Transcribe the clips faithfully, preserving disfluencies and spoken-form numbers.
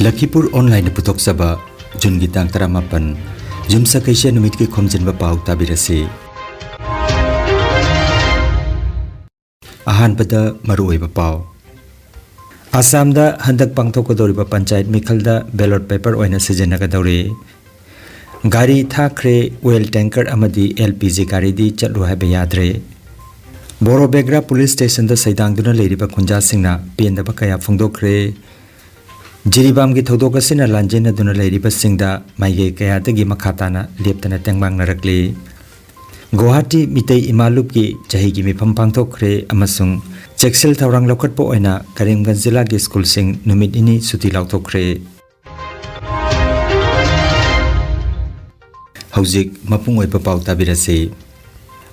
ꯂꯈꯤꯄꯨꯔ ꯑꯣꯟꯂꯥꯏꯟꯅ ꯄꯨꯊꯣꯛꯆꯕ ꯖꯨꯟꯒꯤ ꯇꯥꯡ ꯇꯔꯥꯃꯥꯄꯟ, ꯌꯨꯝꯁꯀꯩꯁ ꯅꯨꯃꯤꯠꯀꯤ ꯈꯣꯝꯖꯤꯟꯕ ꯄꯥꯎ ꯇꯥꯕꯤꯔꯁꯤ꯫ ꯑꯍꯥꯟꯕꯗ ꯃꯔꯨꯑꯣꯏꯕ ꯄꯥꯎ꯫ ꯑꯁꯥꯝꯗ ꯍꯟꯗꯛ ꯄꯥꯡꯊꯣꯛꯀꯗꯧꯔꯤꯕ ꯄꯟꯆꯥꯌꯠ ꯃꯤꯈꯜꯗ ballot paper ꯑꯣꯏꯅ ꯁꯤꯖꯤꯟꯅꯒꯗꯧꯔꯤ꯫ ꯒꯥꯔꯤ ꯊꯥꯈ꯭ꯔꯦ, oil tanker ꯑꯃꯗꯤ L P G ꯒꯥꯔꯤꯗꯤ ꯆꯠꯂꯨ ꯍꯥꯏꯕ ꯌꯥꯗ꯭ꯔꯦ꯫ ꯕꯣꯔꯣꯕꯦꯒ꯭ꯔꯥ ꯄꯨꯂꯤꯁ ꯁ꯭ꯇꯦꯁꯟꯗ ꯁꯩꯗꯥꯡꯗꯨꯅ ꯂꯩꯔꯤꯕ ꯈꯨꯟꯖꯥꯁꯤꯡꯅ ꯄꯦꯟꯗꯕ ꯀꯌꯥ ꯐꯣꯡꯗꯣꯛꯈ꯭ꯔꯦ꯫ ꯖꯤꯔꯤꯕꯥꯝꯒꯤ ꯊꯧꯗꯣꯛ ꯑꯁꯤꯅ ꯂꯥꯟꯖꯦꯟꯅꯗꯨꯅ ꯂꯩꯔꯤꯕꯁꯤꯡꯗ ꯃꯥꯏꯀꯩ ꯀꯌꯥꯗꯒꯤ ꯃꯈꯥ ꯇꯥꯅ ꯂꯦꯞꯇꯅ ꯇꯦꯡꯕꯥꯡꯅꯔꯛꯂꯤ꯫ ꯒꯨꯋꯥꯍꯥꯇꯤ ꯃꯤꯇꯩ ꯏꯃꯥ ꯂꯨꯞꯀꯤ ꯆꯍꯤꯒꯤ ꯃꯤꯐꯝ ꯄꯥꯡꯊꯣꯛꯈ꯭ꯔꯦ ꯑꯃꯁꯨꯡ ꯆꯦꯛꯁꯤꯜ ꯊꯧꯔꯥꯡ ꯂꯧꯈꯠꯄ ꯑꯣꯏꯅ ꯀꯔꯤꯝꯒꯟꯖ ꯖꯤꯂꯥꯒꯤ ꯁ꯭ꯀꯨꯜꯁꯤꯡ ꯅꯨꯃꯤꯠ ꯅꯤꯅꯤ ꯁꯨꯇꯤ ꯂꯥꯎꯊꯣꯛꯈ꯭ꯔꯦ꯫ ꯍꯧꯖꯤꯛ ꯃꯄꯨꯡ ꯑꯣꯏꯕ ꯄꯥꯎ ꯇꯥꯕꯤꯔꯁꯤ꯫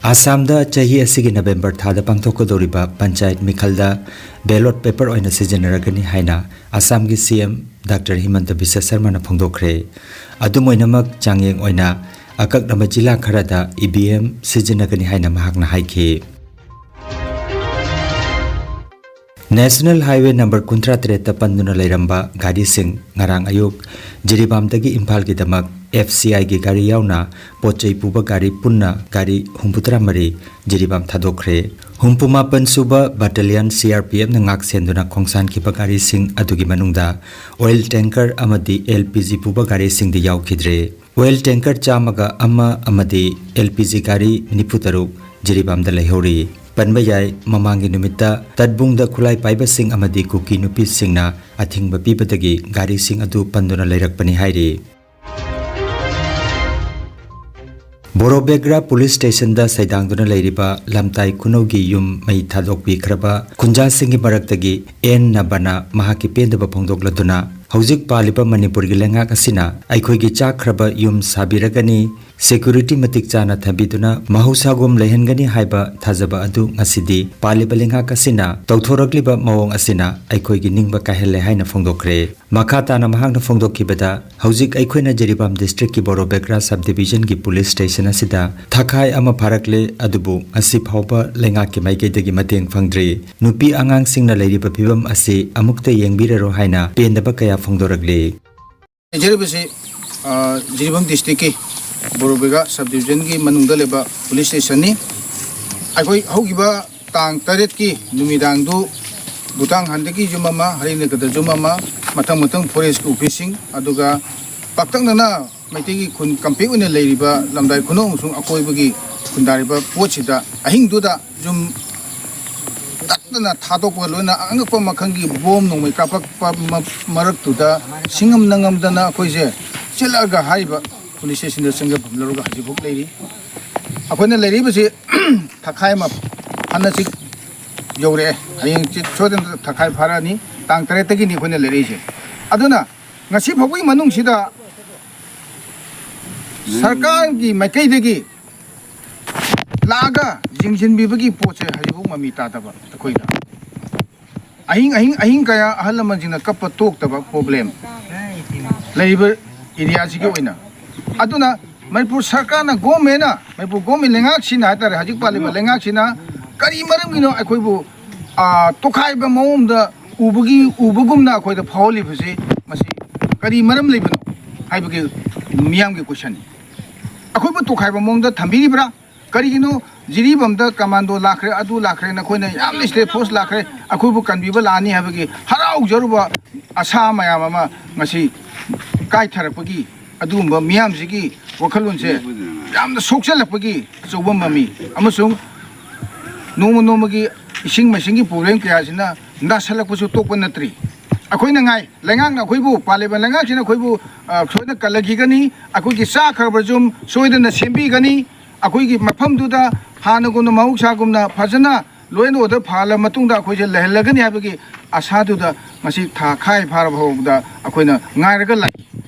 ꯑꯁꯥꯝꯗ ꯆꯍꯤ ꯑꯁꯤꯒꯤ ꯅꯕꯦꯝꯕꯔ ꯊꯥꯗ ꯄꯥꯡꯊꯣꯛꯀꯗꯧꯔꯤꯕ ꯄꯟꯆꯥꯌꯠ ꯃꯤꯈꯜꯗ ballot paper ꯑꯣꯏꯅ ꯁꯤꯖꯤꯟꯅꯔꯒꯅꯤ ꯍꯥꯏꯅ ꯑꯁꯥꯝꯒꯤ C M Doctor ꯍꯤꯃꯟꯇ ꯕꯤꯁ꯭ꯋ ꯁꯔꯃꯅ ꯐꯣꯡꯗꯣꯛꯈ꯭ꯔꯦ꯫ ꯑꯗꯨꯝ ꯑꯣꯏꯅꯃꯛ, ꯆꯥꯡꯌꯦꯡ ꯑꯣꯏꯅ ꯑꯀꯛꯅꯕ ꯖꯤꯂꯥ ꯈꯔꯗ E V M ꯁꯤꯖꯤꯟꯅꯒꯅꯤ ꯍꯥꯏꯅ ꯃꯍꯥꯛꯅ ꯍꯥꯏꯈꯤ꯫ National Highway number ꯀꯨꯟꯊ꯭ꯔꯥ ꯇꯔꯦꯠꯇ ꯄꯟꯗꯨꯅ ꯂꯩꯔꯝꯕ ꯒꯥꯔꯤꯁꯤꯡ ꯉꯔꯥꯡ ꯑꯌꯨꯛ ꯖꯤꯔꯤꯕꯥꯝꯗꯒꯤ ꯏꯝꯐꯥꯜꯒꯤꯗꯃꯛ F C I ꯒꯤ ꯒꯥꯔꯤ ꯌꯥꯎꯅ ꯄꯣꯠ ꯆꯩ ꯄꯨꯕ ꯒꯥꯔꯤ ꯄꯨꯟꯅ ꯒꯥꯔꯤ ꯍꯨꯝꯐꯨꯇꯔꯥ ꯃꯔꯤ ꯖꯤꯔꯤꯕꯥꯝ ꯊꯥꯗꯣꯛꯈ꯭ꯔꯦ꯫ ꯍꯨꯝꯐꯨꯃꯥꯄꯟ ꯁꯨꯕ Battalion C R P F ꯅ ꯉꯥꯛ ꯁꯦꯟꯗꯨꯅ ꯈꯣꯡꯁꯥꯟꯈꯤꯕ ꯒꯥꯔꯤꯁꯤꯡ ꯑꯗꯨꯒꯤ ꯃꯅꯨꯡꯗ oil tanker ꯑꯃꯗꯤ L P G ꯄꯨꯕ ꯒꯥꯔꯤꯁꯤꯡꯗꯤ ꯌꯥꯎꯈꯤꯗ꯭ꯔꯦ꯫ Oil tanker ꯆꯥꯝꯃꯒ ꯑꯃ ꯑꯃꯗꯤ L P G ꯒꯥꯔꯤ ꯅꯤꯐꯨꯇꯔꯨꯛ ꯖꯤꯔꯤꯕꯥꯝꯗ ꯂꯩꯍꯧꯔꯤ꯫ ꯄꯟꯕ ꯌꯥꯏ, ꯃꯃꯥꯡꯒꯤ ꯅꯨꯃꯤꯠꯇ ꯇꯠꯕꯨꯡꯗ ꯈꯨꯠꯂꯥꯏ ꯄꯥꯏꯕꯁꯤꯡ ꯑꯃꯗꯤ ꯀꯨꯀꯤ ꯅꯨꯄꯤꯁꯤꯡꯅ ꯑꯊꯤꯡꯕ ꯄꯤꯕꯗꯒꯤ ꯒꯥꯔꯤꯁꯤꯡ ꯑꯗꯨ ꯄꯟꯗꯨꯅ ꯂꯩꯔꯛꯄꯅꯤ ꯍꯥꯏꯔꯤ꯫ ꯕꯣꯔꯣꯕꯦꯒ꯭ꯔꯥ ꯄꯨꯂꯤꯁ ꯁ꯭ꯇꯦꯁꯟꯗ ꯁꯩꯗꯥꯡꯗꯨꯅ ꯂꯩꯔꯤꯕ ꯂꯝꯇꯥꯏ ꯈꯨꯅꯧꯒꯤ ꯌꯨꯝ ꯃꯩ ꯊꯥꯗꯣꯛꯄꯤꯈ꯭ꯔꯕ ꯈꯨꯟꯖꯥꯁꯤꯡꯒꯤ ꯃꯔꯛꯇꯒꯤ ꯑꯦꯟ ꯅꯕꯅ ꯃꯍꯥꯛꯀꯤ ꯄꯦꯟꯗꯕ ꯐꯣꯡꯗꯣꯛꯂꯗꯨꯅ, "ꯍꯧꯖꯤꯛ ꯄꯥꯜꯂꯤꯕ ꯃꯅꯤꯄꯨꯔꯒꯤ ꯂꯩꯉꯥꯛ ꯑꯁꯤꯅ ꯑꯩꯈꯣꯏꯒꯤ ꯆꯥꯈ꯭ꯔꯕ ꯌꯨꯝ ꯁꯥꯕꯤꯔꯒꯅꯤ, ꯁꯦꯀ꯭ꯌꯨꯔꯤꯇꯤ ꯃꯇꯤꯛ ꯆꯥꯅ ꯊꯝꯕꯤꯗꯨꯅ ꯃꯍꯧꯁꯥꯒꯨꯝ ꯂꯩꯍꯟꯒꯅꯤ ꯍꯥꯏꯕ ꯊꯥꯖꯕ ꯑꯗꯨ ꯉꯁꯤꯗꯤ ꯄꯥꯜꯂꯤꯕ ꯂꯩꯉꯥꯛ ꯑꯁꯤꯅ ꯇꯧꯊꯣꯔꯛꯂꯤꯕ ꯃꯑꯣꯡ ꯑꯁꯤꯅ ꯑꯩꯈꯣꯏꯒꯤ ꯅꯤꯡꯕ ꯀꯥꯏꯍꯜꯂꯦ ꯍꯥꯏꯅ ꯐꯣꯡꯗꯣꯛꯈ꯭ꯔꯦ꯫ ꯃꯈꯥ ꯇꯥꯅ ꯃꯍꯥꯛꯅ ꯐꯣꯡꯗꯣꯛꯈꯤꯕꯗ, ꯍꯧꯖꯤꯛ ꯑꯩꯈꯣꯏꯅ ꯖꯤꯔꯤꯕꯥꯝ ꯗꯤꯁꯇ꯭ꯔꯤꯛꯀꯤ ꯕꯣꯔꯣꯕꯦꯒ꯭ꯔꯥ ꯁꯕ ꯗꯤꯕꯤꯖꯟꯒꯤ ꯄꯨꯂꯤꯁ ꯁ꯭ꯇꯦꯁꯟ ꯑꯁꯤꯗ ꯊꯥꯈꯥꯏ ꯑꯃ ꯐꯥꯔꯛꯂꯦ, ꯑꯗꯨꯕꯨ ꯉꯁꯤ ꯐꯥꯎꯕ ꯂꯩꯉꯥꯛꯀꯤ ꯃꯥꯏꯀꯩꯗꯒꯤ ꯃꯇꯦꯡ ꯐꯪꯗ꯭ꯔꯤ꯫ ꯅꯨꯄꯤ ꯑꯉꯥꯡꯁꯤꯡꯅ ꯂꯩꯔꯤꯕ ꯐꯤꯕꯝ ꯑꯁꯤ ꯑꯃꯨꯛꯇ ꯌꯦꯡꯕꯤꯔꯔꯣ ꯍꯥꯏꯅ ꯄꯦꯟꯗꯕ ꯀꯌꯥ ꯐꯣꯡꯗꯣꯔꯛꯂꯤ꯫ ꯂꯩꯖꯔꯤꯕꯁꯤ, ꯑ, ꯖꯤꯔꯤꯕꯥꯝ ꯗꯤꯁꯇ꯭ꯔꯤꯛꯀꯤ ꯕꯣꯔꯣꯕꯦꯒꯥ ꯁꯕ ꯗꯤꯕꯤꯖꯟꯒꯤ ꯃꯅꯨꯡꯗ ꯂꯩꯕ ꯄꯨꯂꯤꯁ ꯁ꯭ꯇꯦꯁꯟꯅꯤ꯫ ꯑꯩꯈꯣꯏ ꯍꯧꯈꯤꯕ ꯇꯥꯡ ꯇꯔꯦꯠꯀꯤ ꯅꯨꯃꯤꯗꯥꯡꯗꯨ ꯕꯨꯇꯥꯡꯍꯥꯟꯗꯒꯤ ꯌꯨꯝ ꯑꯃ, ꯍꯔꯤꯅꯒꯔꯗ ꯌꯨꯝ ꯑꯃ, ꯃꯊꯪ ꯃꯊꯪ ꯐꯣꯔꯦꯁꯀꯤ ꯑꯣꯐꯤꯁꯁꯤꯡ, ꯑꯗꯨꯒ ꯄꯥꯛꯇꯛꯅꯅ ꯃꯩꯇꯩꯒꯤ ꯈꯨꯟ ꯀꯝꯄꯦꯛ ꯑꯣꯏꯅ ꯂꯩꯔꯤꯕ ꯂꯝꯗꯥꯏ ꯈꯨꯅꯧ ꯑꯃꯁꯨꯡ ꯑꯀꯣꯏꯕꯒꯤ ꯈꯨꯟꯗꯥꯔꯤꯕ ꯄꯣꯠꯁꯤꯗ ꯑꯍꯤꯡꯗꯨꯗ ꯌꯨꯝ ꯇꯠꯇꯅ ꯊꯥꯗꯣꯛꯄꯒ ꯂꯣꯏꯅ ꯑꯉꯛꯄ ꯃꯈꯜꯒꯤ ꯕꯣꯝ ꯅꯣꯡꯃꯩ ꯀꯥꯞꯄꯛꯄ ꯃ-, ꯃꯔꯛꯇꯨꯗ ꯁꯤꯡꯉꯝ ꯅꯪꯉꯝꯗꯅ ꯑꯩꯈꯣꯏꯁꯦ ꯆꯦꯜꯂꯛꯑꯒ ꯍꯥꯏꯔꯤꯕ ꯄꯨꯂꯤꯁ ꯁ꯭ꯇꯦꯁꯟꯗ ꯆꯪꯖꯐꯝ ꯂꯧꯔꯒ ꯍꯧꯖꯤꯛꯐꯥꯎ ꯂꯩꯔꯤ꯫ ꯑꯩꯈꯣꯏꯅ ꯂꯩꯔꯤꯕꯁꯤ ꯊꯥꯈꯥꯏ ꯑꯃ ꯍꯥꯟꯅ ꯆꯤꯛ ꯌꯧꯔꯛꯑꯦ꯫ ꯍꯌꯦꯡ ꯆꯤꯛ ꯁꯣꯏꯗꯅ ꯊꯥꯈꯥꯏ ꯐꯥꯔꯛꯑꯅꯤ꯫ ꯇꯥꯡ ꯇꯔꯦꯠꯇꯒꯤꯅꯤ ꯑꯩꯈꯣꯏꯅ ꯂꯩꯔꯛꯏꯁꯦ꯫ ꯑꯗꯨꯅ ꯉꯁꯤ ꯐꯥꯎꯕꯒꯤ ꯃꯅꯨꯡꯁꯤꯗ ꯁꯔꯀꯥꯔꯒꯤ ꯃꯥꯏꯀꯩꯗꯒꯤ ꯂꯥꯛꯑꯒ ꯌꯦꯡꯁꯤꯟꯕꯤꯕꯒꯤ ꯄꯣꯠꯁꯦ ꯍꯧꯖꯤꯛꯐꯥꯎ ꯃꯃꯤ ꯇꯥꯗꯕ ꯑꯩꯈꯣꯏꯗ꯫ ꯑꯍꯤꯡ, ꯑꯍꯤꯡ, ꯑꯍꯤꯡ ꯀꯌꯥ ꯑꯍꯜ ꯂꯃꯟꯁꯤꯡꯅ ꯀꯞꯄ ꯇꯣꯛꯇꯕ ꯄ꯭ꯔꯣꯕ꯭ꯂꯦꯝ ꯂꯩꯔꯤꯕ ꯑꯦꯔꯤꯌꯥꯁꯤꯒꯤ ꯑꯣꯏꯅ꯫ ꯑꯗꯨꯅ ꯃꯅꯤꯄꯨꯔ ꯁꯔꯀꯥꯔꯅ, ꯒꯣꯔꯃꯦꯟꯅ, ꯃꯅꯤꯄꯨꯔ ꯒꯣꯔꯃꯦꯟ ꯂꯩꯉꯥꯛꯁꯤꯅ ꯍꯥꯏꯇꯥꯔꯦ, ꯍꯧꯖꯤꯛ ꯄꯥꯜꯂꯤꯕ ꯂꯩꯉꯥꯛꯁꯤꯅ ꯀꯔꯤ ꯃꯔꯝꯒꯤꯅꯣ ꯑꯩꯈꯣꯏꯕꯨ, ꯑ, ꯇꯣꯈꯥꯏꯕ ꯃꯑꯣꯡꯗ ꯎꯕꯒꯤ, ꯎꯕꯒꯨꯝꯅ ꯑꯩꯈꯣꯏꯗ ꯐꯥꯎꯍꯜꯂꯤꯕꯁꯤ, ꯃꯁꯤ ꯀꯔꯤ ꯃꯔꯝ ꯂꯩꯕꯅꯣ ꯍꯥꯏꯕꯒꯤ ꯃꯤꯌꯥꯝꯒꯤ ꯀꯣꯏꯁꯟꯅꯤ꯫ ꯑꯩꯈꯣꯏꯕꯨ ꯇꯣꯈꯥꯏꯕ ꯃꯑꯣꯡꯗ ꯊꯝꯕꯤꯔꯤꯕ꯭ꯔꯥ? ꯀꯔꯤꯒꯤꯅꯣ ꯖꯤꯔꯤꯕꯥꯝꯗ ꯀꯃꯥꯟꯗꯣ ꯂꯥꯛꯈ꯭ꯔꯦ, ꯑꯗꯨ ꯂꯥꯛꯈ꯭ꯔꯦ, ꯅꯈꯣꯏꯅ ꯌꯥꯝꯅ ꯁ꯭ꯇꯦꯠ ꯐꯣꯔꯁ ꯂꯥꯛꯈ꯭ꯔꯦ, ꯑꯩꯈꯣꯏꯕꯨ ꯀꯟꯕꯤꯕ ꯂꯥꯛꯑꯅꯤ ꯍꯥꯏꯕꯒꯤ ꯍꯔꯥꯎꯖꯔꯨꯕ ꯑꯁꯥ ꯃꯌꯥꯝ ꯑꯃ ꯉꯁꯤ ꯀꯥꯏꯊꯔꯛꯄꯒꯤ ꯑꯗꯨꯒꯨꯝꯕ ꯃꯤꯌꯥꯝꯁꯤꯒꯤ ꯋꯥꯈꯜꯂꯣꯟꯁꯦ ꯌꯥꯝꯅ ꯁꯣꯛꯆꯜꯂꯛꯄꯒꯤ ꯑꯆꯧꯕ ꯃꯃꯤ ꯑꯃꯁꯨꯡ ꯅꯣꯡꯃ ꯅꯣꯡꯃꯒꯤ ꯏꯁꯤꯡ ꯃꯥꯏꯁꯤꯡꯒꯤ ꯄ꯭ꯔꯣꯕ꯭ꯂꯦꯝ ꯀꯌꯥꯁꯤꯅ ꯅꯥꯁꯜꯂꯛꯄꯁꯨ ꯇꯣꯛꯄ ꯅꯠꯇ꯭ꯔꯤ꯫ ꯑꯩꯈꯣꯏꯅ ꯉꯥꯏ, ꯂꯩꯉꯥꯛꯅ ꯑꯩꯈꯣꯏꯕꯨ, ꯄꯥꯜꯂꯤꯕ ꯂꯩꯉꯥꯛꯁꯤꯅ ꯑꯩꯈꯣꯏꯕꯨ, ꯑ, ꯁꯣꯏꯗꯅ ꯀꯜꯂꯈꯤꯒꯅꯤ, ꯑꯩꯈꯣꯏꯒꯤ ꯆꯥꯈ꯭ꯔꯕ ꯌꯨꯝ ꯁꯣꯏꯗꯅ ꯁꯦꯝꯕꯤꯒꯅꯤ, ꯑꯩꯈꯣꯏꯒꯤ ꯃꯐꯝꯗꯨꯗ ꯍꯥꯟꯅꯒꯨꯝꯅ, ꯃꯍꯧꯁꯥꯒꯨꯝꯅ ꯐꯖꯅ law and order ꯐꯍꯜꯂ ꯃꯇꯨꯡꯗ ꯑꯩꯈꯣꯏꯁꯦ ꯂꯩꯍꯜꯂꯒꯅꯤ ꯍꯥꯏꯕꯒꯤ ꯑꯁꯥꯗꯨꯗ ꯉꯁꯤ ꯊꯥ ꯈꯥꯏ ꯐꯥꯔꯕ ꯐꯥꯎꯕꯗ ꯑꯩꯈꯣꯏꯅ ꯉꯥꯏꯔꯒ ꯂꯩ꯫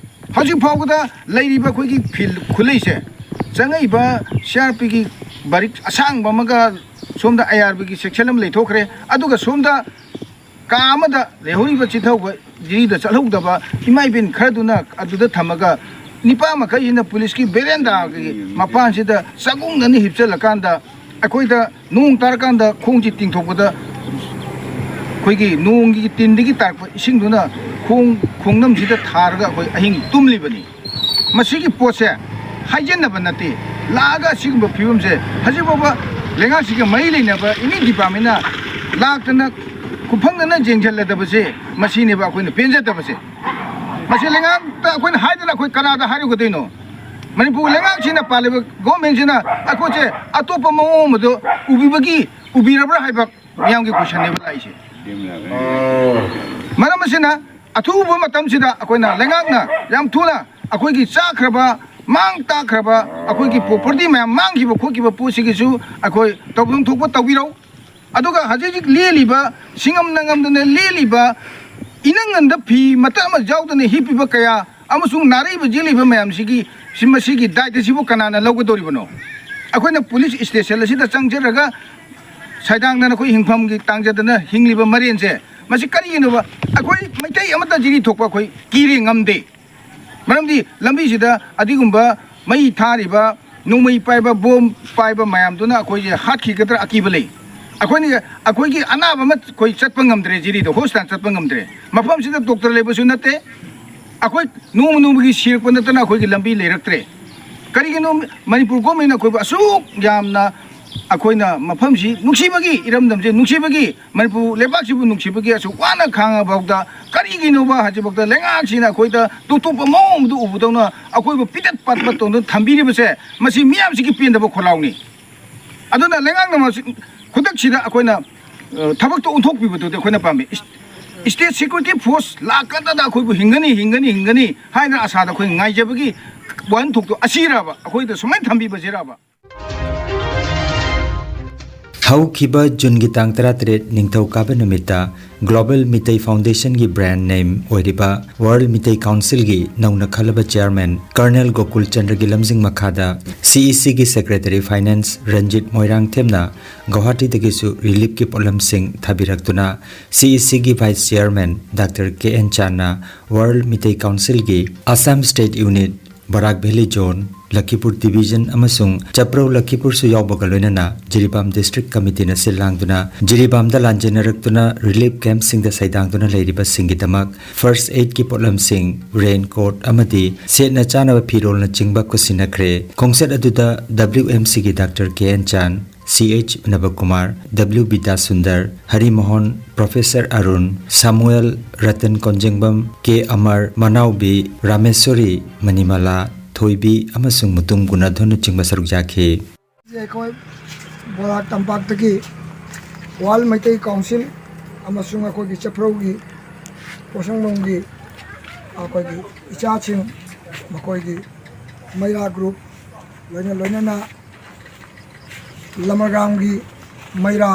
ꯍꯧꯖꯤꯛ ꯐꯥꯎꯕꯗ ꯂꯩꯔꯤꯕ ꯑꯩꯈꯣꯏꯒꯤ ꯐꯤꯜ ꯈꯨꯂꯩꯁꯦ ꯆꯪꯉꯛꯏꯕ ꯁꯤ ꯑꯥꯔ ꯄꯤꯒꯤ ꯕꯥꯔꯤꯛ ꯑꯁꯥꯡꯕ ꯑꯃꯒ ꯁꯣꯝꯗ ꯑꯥꯏ ꯑꯥꯔ ꯕꯤꯒꯤ ꯁꯦꯛꯁꯟ ꯑꯃ ꯂꯩꯊꯣꯛꯈ꯭ꯔꯦ꯫ ꯑꯗꯨꯒ ꯁꯣꯝꯗ ꯀꯥ ꯑꯃꯗ ꯂꯩꯍꯧꯔꯤꯕ ꯆꯤꯊꯧꯕ ꯖꯤꯔꯤꯗ ꯆꯠꯍꯧꯗꯕ ꯏꯃꯥ ꯏꯕꯦꯟ ꯈꯔꯗꯨꯅ ꯑꯗꯨꯗ ꯊꯝꯃꯒ ꯅꯤꯄꯥ ꯃꯈꯩꯁꯤꯅ ꯄꯨꯂꯤꯁꯀꯤ ꯕꯦꯔꯦꯟꯗꯥꯒꯤ ꯃꯄꯥꯟꯁꯤꯗ ꯆꯥꯛꯒꯨꯡꯅꯅ ꯍꯤꯞꯆꯜꯂꯀꯥꯟꯗ ꯑꯩꯈꯣꯏꯗ ꯅꯣꯡ ꯇꯥꯔꯀꯥꯟꯗ ꯈꯣꯡꯁꯤ ꯇꯤꯡꯊꯣꯛꯄꯗ ꯑꯩꯈꯣꯏꯒꯤ ꯅꯣꯡꯒꯤ ꯇꯤꯟꯗꯒꯤ ꯇꯥꯔꯛꯄ ꯏꯁꯤꯡꯗꯨꯅ ꯈꯣꯡ ꯈꯣꯡꯅꯝꯁꯤꯗ ꯊꯥꯔꯒ ꯑꯩꯈꯣꯏ ꯑꯍꯤꯡ ꯇꯨꯝꯂꯤꯕꯅꯤ꯫ ꯃꯁꯤꯒꯤ ꯄꯣꯠꯁꯦ ꯍꯥꯏꯖꯤꯟꯅꯕ ꯅꯠꯇꯦ꯫ ꯂꯥꯛꯑꯒ ꯑꯁꯤꯒꯨꯝꯕ ꯐꯤꯕꯝꯁꯦ ꯍꯧꯖꯤꯛ ꯐꯥꯎꯕ ꯂꯩꯉꯥꯛꯁꯤꯒ ꯃꯔꯤ ꯂꯩꯅꯕ ꯑꯦꯅꯤ ꯗꯤꯄꯥꯔꯠꯃꯦꯟꯅ ꯂꯥꯛꯇꯅ ꯈꯨꯐꯪꯗꯅ ꯌꯦꯡꯁꯤꯜꯂꯗꯕꯁꯦ ꯃꯁꯤꯅꯦꯕ ꯑꯩꯈꯣꯏꯅ ꯄꯦꯟꯖꯗꯕꯁꯦ꯫ ꯃꯁꯤ ꯂꯩꯉꯥꯛꯇ ꯑꯩꯈꯣꯏꯅ ꯍꯥꯏꯗꯅ ꯑꯩꯈꯣꯏ ꯀꯅꯥꯗ ꯍꯥꯏꯔꯨꯒꯗꯣꯏꯅꯣ? ꯃꯅꯤꯄꯨꯔ ꯂꯩꯉꯥꯛꯁꯤꯅ ꯄꯥꯜꯂꯤꯕ ꯒꯣꯔꯃꯦꯟꯁꯤꯅ ꯑꯩꯈꯣꯏꯁꯦ ꯑꯇꯣꯞꯄ ꯃꯑꯣꯡ ꯑꯃꯗ ꯎꯕꯤꯕꯒꯤ ꯎꯕꯤꯔꯕ꯭ꯔꯥ ꯍꯥꯏꯕ ꯃꯤꯌꯥꯝꯒꯤ ꯀꯣꯏꯁꯟꯅꯦꯕ ꯂꯥꯛꯏꯁꯦ꯫ ꯃꯔꯝ ꯑꯁꯤꯅ ꯑꯊꯨꯕ ꯃꯇꯝꯁꯤꯗ ꯑꯩꯈꯣꯏꯅ ꯂꯩꯉꯥꯛꯅ ꯌꯥꯝ ꯊꯨꯅ ꯑꯩꯈꯣꯏꯒꯤ ꯆꯥꯈ꯭ꯔꯕ, ꯃꯥꯡ ꯇꯥꯛꯈ꯭ꯔꯕ ꯑꯩꯈꯣꯏꯒꯤ ꯄ꯭ꯔꯣꯄꯔꯇꯤ ꯃꯌꯥꯝ ꯃꯥꯡꯈꯤꯕ ꯈꯣꯠꯈꯤꯕ ꯄꯣꯠꯁꯤꯒꯤꯁꯨ ꯑꯩꯈꯣꯏ ꯇꯧꯐꯝ ꯊꯣꯛꯄ ꯇꯧꯕꯤꯔꯧ꯫ ꯑꯗꯨꯒ ꯍꯧꯖꯤꯛ ꯍꯧꯖꯤꯛ ꯂꯦꯜꯂꯤꯕ ꯁꯤꯡꯉꯝ ꯅꯪꯉꯝꯗꯅ ꯂꯦꯜꯂꯤꯕ ꯏꯅꯪ ꯅꯪꯗ ꯐꯤ ꯃꯇꯠ ꯑꯃ ꯌꯥꯎꯗꯅ ꯍꯤꯞꯄꯤꯕ ꯀꯌꯥ ꯑꯃꯁꯨꯡ ꯅꯥꯔꯛꯏꯕ ꯌꯦꯛꯂꯤꯕ ꯃꯌꯥꯝꯁꯤꯒꯤ ꯁꯤ, ꯃꯁꯤꯒꯤ ꯗꯥꯏꯇꯁꯤꯕꯨ ꯀꯅꯥꯅ ꯂꯧꯒꯗꯧꯔꯤꯕꯅꯣ? ꯑꯩꯈꯣꯏꯅ ꯄꯨꯂꯤꯁ ꯁ꯭ꯇꯦꯁꯟ ꯑꯁꯤꯗ ꯆꯪꯖꯔꯒ ꯁꯥꯏꯗꯥꯡꯗꯅ ꯑꯩꯈꯣꯏ ꯍꯤꯡꯐꯝꯒꯤ ꯇꯥꯡꯖꯗꯅ ꯍꯤꯡꯂꯤꯕ ꯃꯔꯦꯟꯁꯦ ꯃꯁꯤ ꯀꯔꯤꯒꯤꯅꯣꯕ? ꯑꯩꯈꯣꯏ ꯃꯩꯇꯩ ꯑꯃꯠꯇ ꯖꯤꯔꯤ ꯊꯣꯛꯄ ꯑꯩꯈꯣꯏ ꯀꯤꯔꯦ, ꯉꯝꯗꯦ꯫ ꯃꯔꯝꯗꯤ ꯂꯝꯕꯤꯁꯤꯗ ꯑꯗꯨꯒꯨꯝꯕ ꯃꯩ ꯊꯥꯔꯤꯕ, ꯅꯣꯡꯃꯩ ꯄꯥꯏꯕ, ꯕꯣꯝ ꯄꯥꯏꯕ ꯃꯌꯥꯝꯗꯨꯅ ꯑꯩꯈꯣꯏꯁꯦ ꯍꯥꯠꯈꯤꯒꯗ꯭ꯔꯥ ꯑꯀꯤꯕ ꯂꯩ꯫ ꯑꯩꯈꯣꯏꯅ, ꯑꯩꯈꯣꯏꯒꯤ ꯑꯅꯥꯕ ꯑꯃ ꯑꯩꯈꯣꯏ ꯆꯠꯄ ꯉꯝꯗ꯭ꯔꯦ, ꯖꯤꯔꯤꯗ ꯍꯣꯁꯄꯤꯇꯥꯜ ꯆꯠꯄ ꯉꯝꯗ꯭ꯔꯦ꯫ ꯃꯐꯝꯁꯤꯗ ꯗꯣꯛꯇꯔ ꯂꯩꯕꯁꯨ ꯅꯠꯇꯦ꯫ ꯑꯩꯈꯣꯏ ꯅꯣꯡꯃ ꯅꯣꯡꯃꯒꯤ ꯁꯤꯔꯛꯄ ꯅꯠꯇꯅ ꯑꯩꯈꯣꯏꯒꯤ ꯂꯝꯕꯤ ꯂꯩꯔꯛꯇ꯭ꯔꯦ꯫ ꯀꯔꯤꯒꯤꯅꯣ ꯃꯅꯤꯄꯨꯔ ꯒꯣꯔꯃꯦꯟꯅ ꯑꯩꯈꯣꯏꯕꯨ ꯑꯁꯨꯛ ꯌꯥꯝꯅ ꯑꯩꯈꯣꯏꯅ ꯃꯐꯝꯁꯤ ꯅꯨꯡꯁꯤꯕꯒꯤ, ꯏꯔꯝꯗꯝꯁꯦ ꯅꯨꯡꯁꯤꯕꯒꯤ, ꯃꯅꯤꯄꯨꯔ ꯂꯩꯕꯥꯛꯁꯤꯕꯨ ꯅꯨꯡꯁꯤꯕꯒꯤ ꯑꯁꯨꯛ ꯋꯥꯅ ꯈꯥꯡꯉꯐꯥꯎꯗ ꯀꯔꯤꯒꯤꯅꯣꯕ ꯍꯧꯖꯤꯛꯐꯥꯎꯗ ꯂꯩꯉꯥꯛꯁꯤꯅ ꯑꯩꯈꯣꯏꯗ ꯇꯣꯞ ꯇꯣꯞꯄ ꯃꯑꯣꯡꯗ ꯎꯕꯗꯧꯅ ꯑꯩꯈꯣꯏꯕꯨ ꯄꯤꯇꯠ ꯄꯥꯠꯄ ꯇꯧꯗꯨꯅ ꯊꯝꯕꯤꯔꯤꯕꯁꯦ ꯃꯁꯤ ꯃꯤꯌꯥꯝꯁꯤꯒꯤ ꯄꯦꯟꯗꯕ ꯈꯣꯜꯂꯥꯎꯅꯤ꯫ ꯑꯗꯨꯅ ꯂꯩꯉꯥꯛꯅ ꯃꯁꯤ ꯈꯨꯗꯛꯁꯤꯗ ꯑꯩꯈꯣꯏꯅ, ꯑ, ꯊꯕꯛꯇꯣ ꯑꯣꯟꯊꯣꯛꯄꯤꯕꯗꯨꯗꯤ ꯑꯩꯈꯣꯏꯅ ꯄꯥꯝꯃꯤ꯫ ꯏꯁ-, ꯁ꯭ꯇꯦꯠ ꯁꯦꯀ꯭ꯌꯨꯔꯤꯇꯤ ꯐꯣꯔꯁ ꯂꯥꯛꯀꯗꯗ ꯑꯩꯈꯣꯏꯕꯨ ꯍꯤꯡꯒꯅꯤ, ꯍꯤꯡꯒꯅꯤ, ꯍꯤꯡꯒꯅꯤ ꯍꯥꯏꯅ ꯑꯁꯥꯗ ꯑꯩꯈꯣꯏ ꯉꯥꯏꯖꯕꯒꯤ ꯋꯥꯍꯟꯊꯣꯛꯇꯣ ꯑꯁꯤꯔꯕ? ꯑꯩꯈꯣꯏꯗ ꯁꯨꯃꯥꯏꯅ ꯊꯝꯕꯤꯕꯁꯤꯔꯕ? ꯍꯧꯈꯤꯕ ꯖꯨꯟꯒꯤ ꯇꯥꯡ ꯇꯔꯥꯇꯔꯦꯠ ꯅꯤꯡꯊꯧꯀꯥꯕ ꯅꯨꯃꯤꯠꯇ Global Meitei Foundation ꯒꯤ brand name ꯑꯣꯏꯔꯤꯕ World Meitei Council ꯒꯤ ꯅꯧꯅ ꯈꯜꯂꯕ chairman Colonel ꯒꯣꯀꯨꯜ ꯆꯟꯗ꯭ꯔꯒꯤ ꯂꯝꯖꯤꯡ ꯃꯈꯥꯗ C E C ꯒꯤ secretary finance ꯔꯟꯖꯤꯠ ꯃꯣꯏꯔꯥꯡꯊꯦꯝꯅ ꯒꯧꯍꯥꯇꯤꯗꯒꯤꯁꯨ relief ꯀꯤ ꯄꯣꯠꯂꯝꯁꯤꯡ ꯊꯥꯕꯤꯔꯛꯇꯨꯅ C E C ꯒꯤ vice chairman Doctor K N ꯆꯥꯟꯅ World Meitei Council ꯒꯤ Assam State Unit, Barak Valley Zone, ꯂꯈꯤꯄꯨꯔ Division ꯑꯃꯁꯨꯡ ꯆꯄ꯭ꯔꯧ ꯂꯈꯤꯄꯨꯔꯁꯨ ꯌꯥꯎꯕꯒ ꯂꯣꯏꯅꯅ ꯖꯤꯔꯤꯕꯥꯝ District Committee ꯅ ꯁꯤꯜ ꯂꯥꯡꯗꯨꯅ ꯖꯤꯔꯤꯕꯥꯝꯗ ꯂꯥꯟꯖꯦꯟꯅꯔꯛꯇꯨꯅ relief camp ꯁꯤꯡꯗ ꯁꯩꯗꯥꯡꯗꯨꯅ ꯂꯩꯔꯤꯕꯁꯤꯡꯒꯤꯗꯃꯛ first aid ꯀꯤ ꯄꯣꯠꯂꯝꯁꯤꯡ, rain coat ꯑꯃꯗꯤ ꯁꯦꯠꯅ ꯆꯥꯅꯕ ꯐꯤꯔꯣꯜꯅꯆꯤꯡꯕ ꯈꯨꯠꯁꯤꯟꯅꯈ꯭ꯔꯦ꯫ ꯈꯣꯡꯆꯠ ꯑꯗꯨꯗ W M C ꯒꯤ Doctor K N ꯆꯥꯟ, C H ꯅꯕꯀꯨꯃꯥꯔ, W ꯕꯤꯗ꯭ꯌꯥꯁꯨꯟꯗꯔ, ꯍꯔꯤꯃꯣꯍꯟ, Professor Arun, ꯁꯥꯃꯨꯑꯦꯜ, Ratan ꯀꯣꯟꯖꯦꯡꯕꯝ, K ꯑꯃꯔ, ꯃꯅꯥꯎꯕꯤ, ꯔꯥꯃꯦꯁꯣꯔꯤ, ꯃꯅꯤꯃꯥꯂꯥ, ꯊꯣꯏꯕꯤ ꯑꯃꯁꯨꯡ ꯃꯨꯇꯨꯝ ꯒꯨꯅꯥꯙꯣꯟꯅꯆꯤꯡꯕ ꯁꯔꯨꯛ ꯌꯥꯈꯤ꯫ ꯑꯩꯈꯣꯏ ꯕꯣꯔꯥꯛ ꯇꯝꯄꯥꯛꯇꯒꯤ World Meitei Council ꯑꯃꯁꯨꯡ ꯑꯩꯈꯣꯏꯒꯤ ꯆꯐ꯭ꯔꯧꯒꯤ ꯄꯣꯠꯁꯪꯕꯝꯒꯤ ꯑꯩꯈꯣꯏꯒꯤ ꯏꯆꯥꯁꯤꯡ, ꯃꯈꯣꯏꯒꯤ ꯃꯩꯔꯥ group, ꯂꯣꯏꯅ ꯂꯣꯏꯅꯅ ꯂꯃꯒ꯭ꯔꯥꯝꯒꯤ ꯃꯩꯔꯥ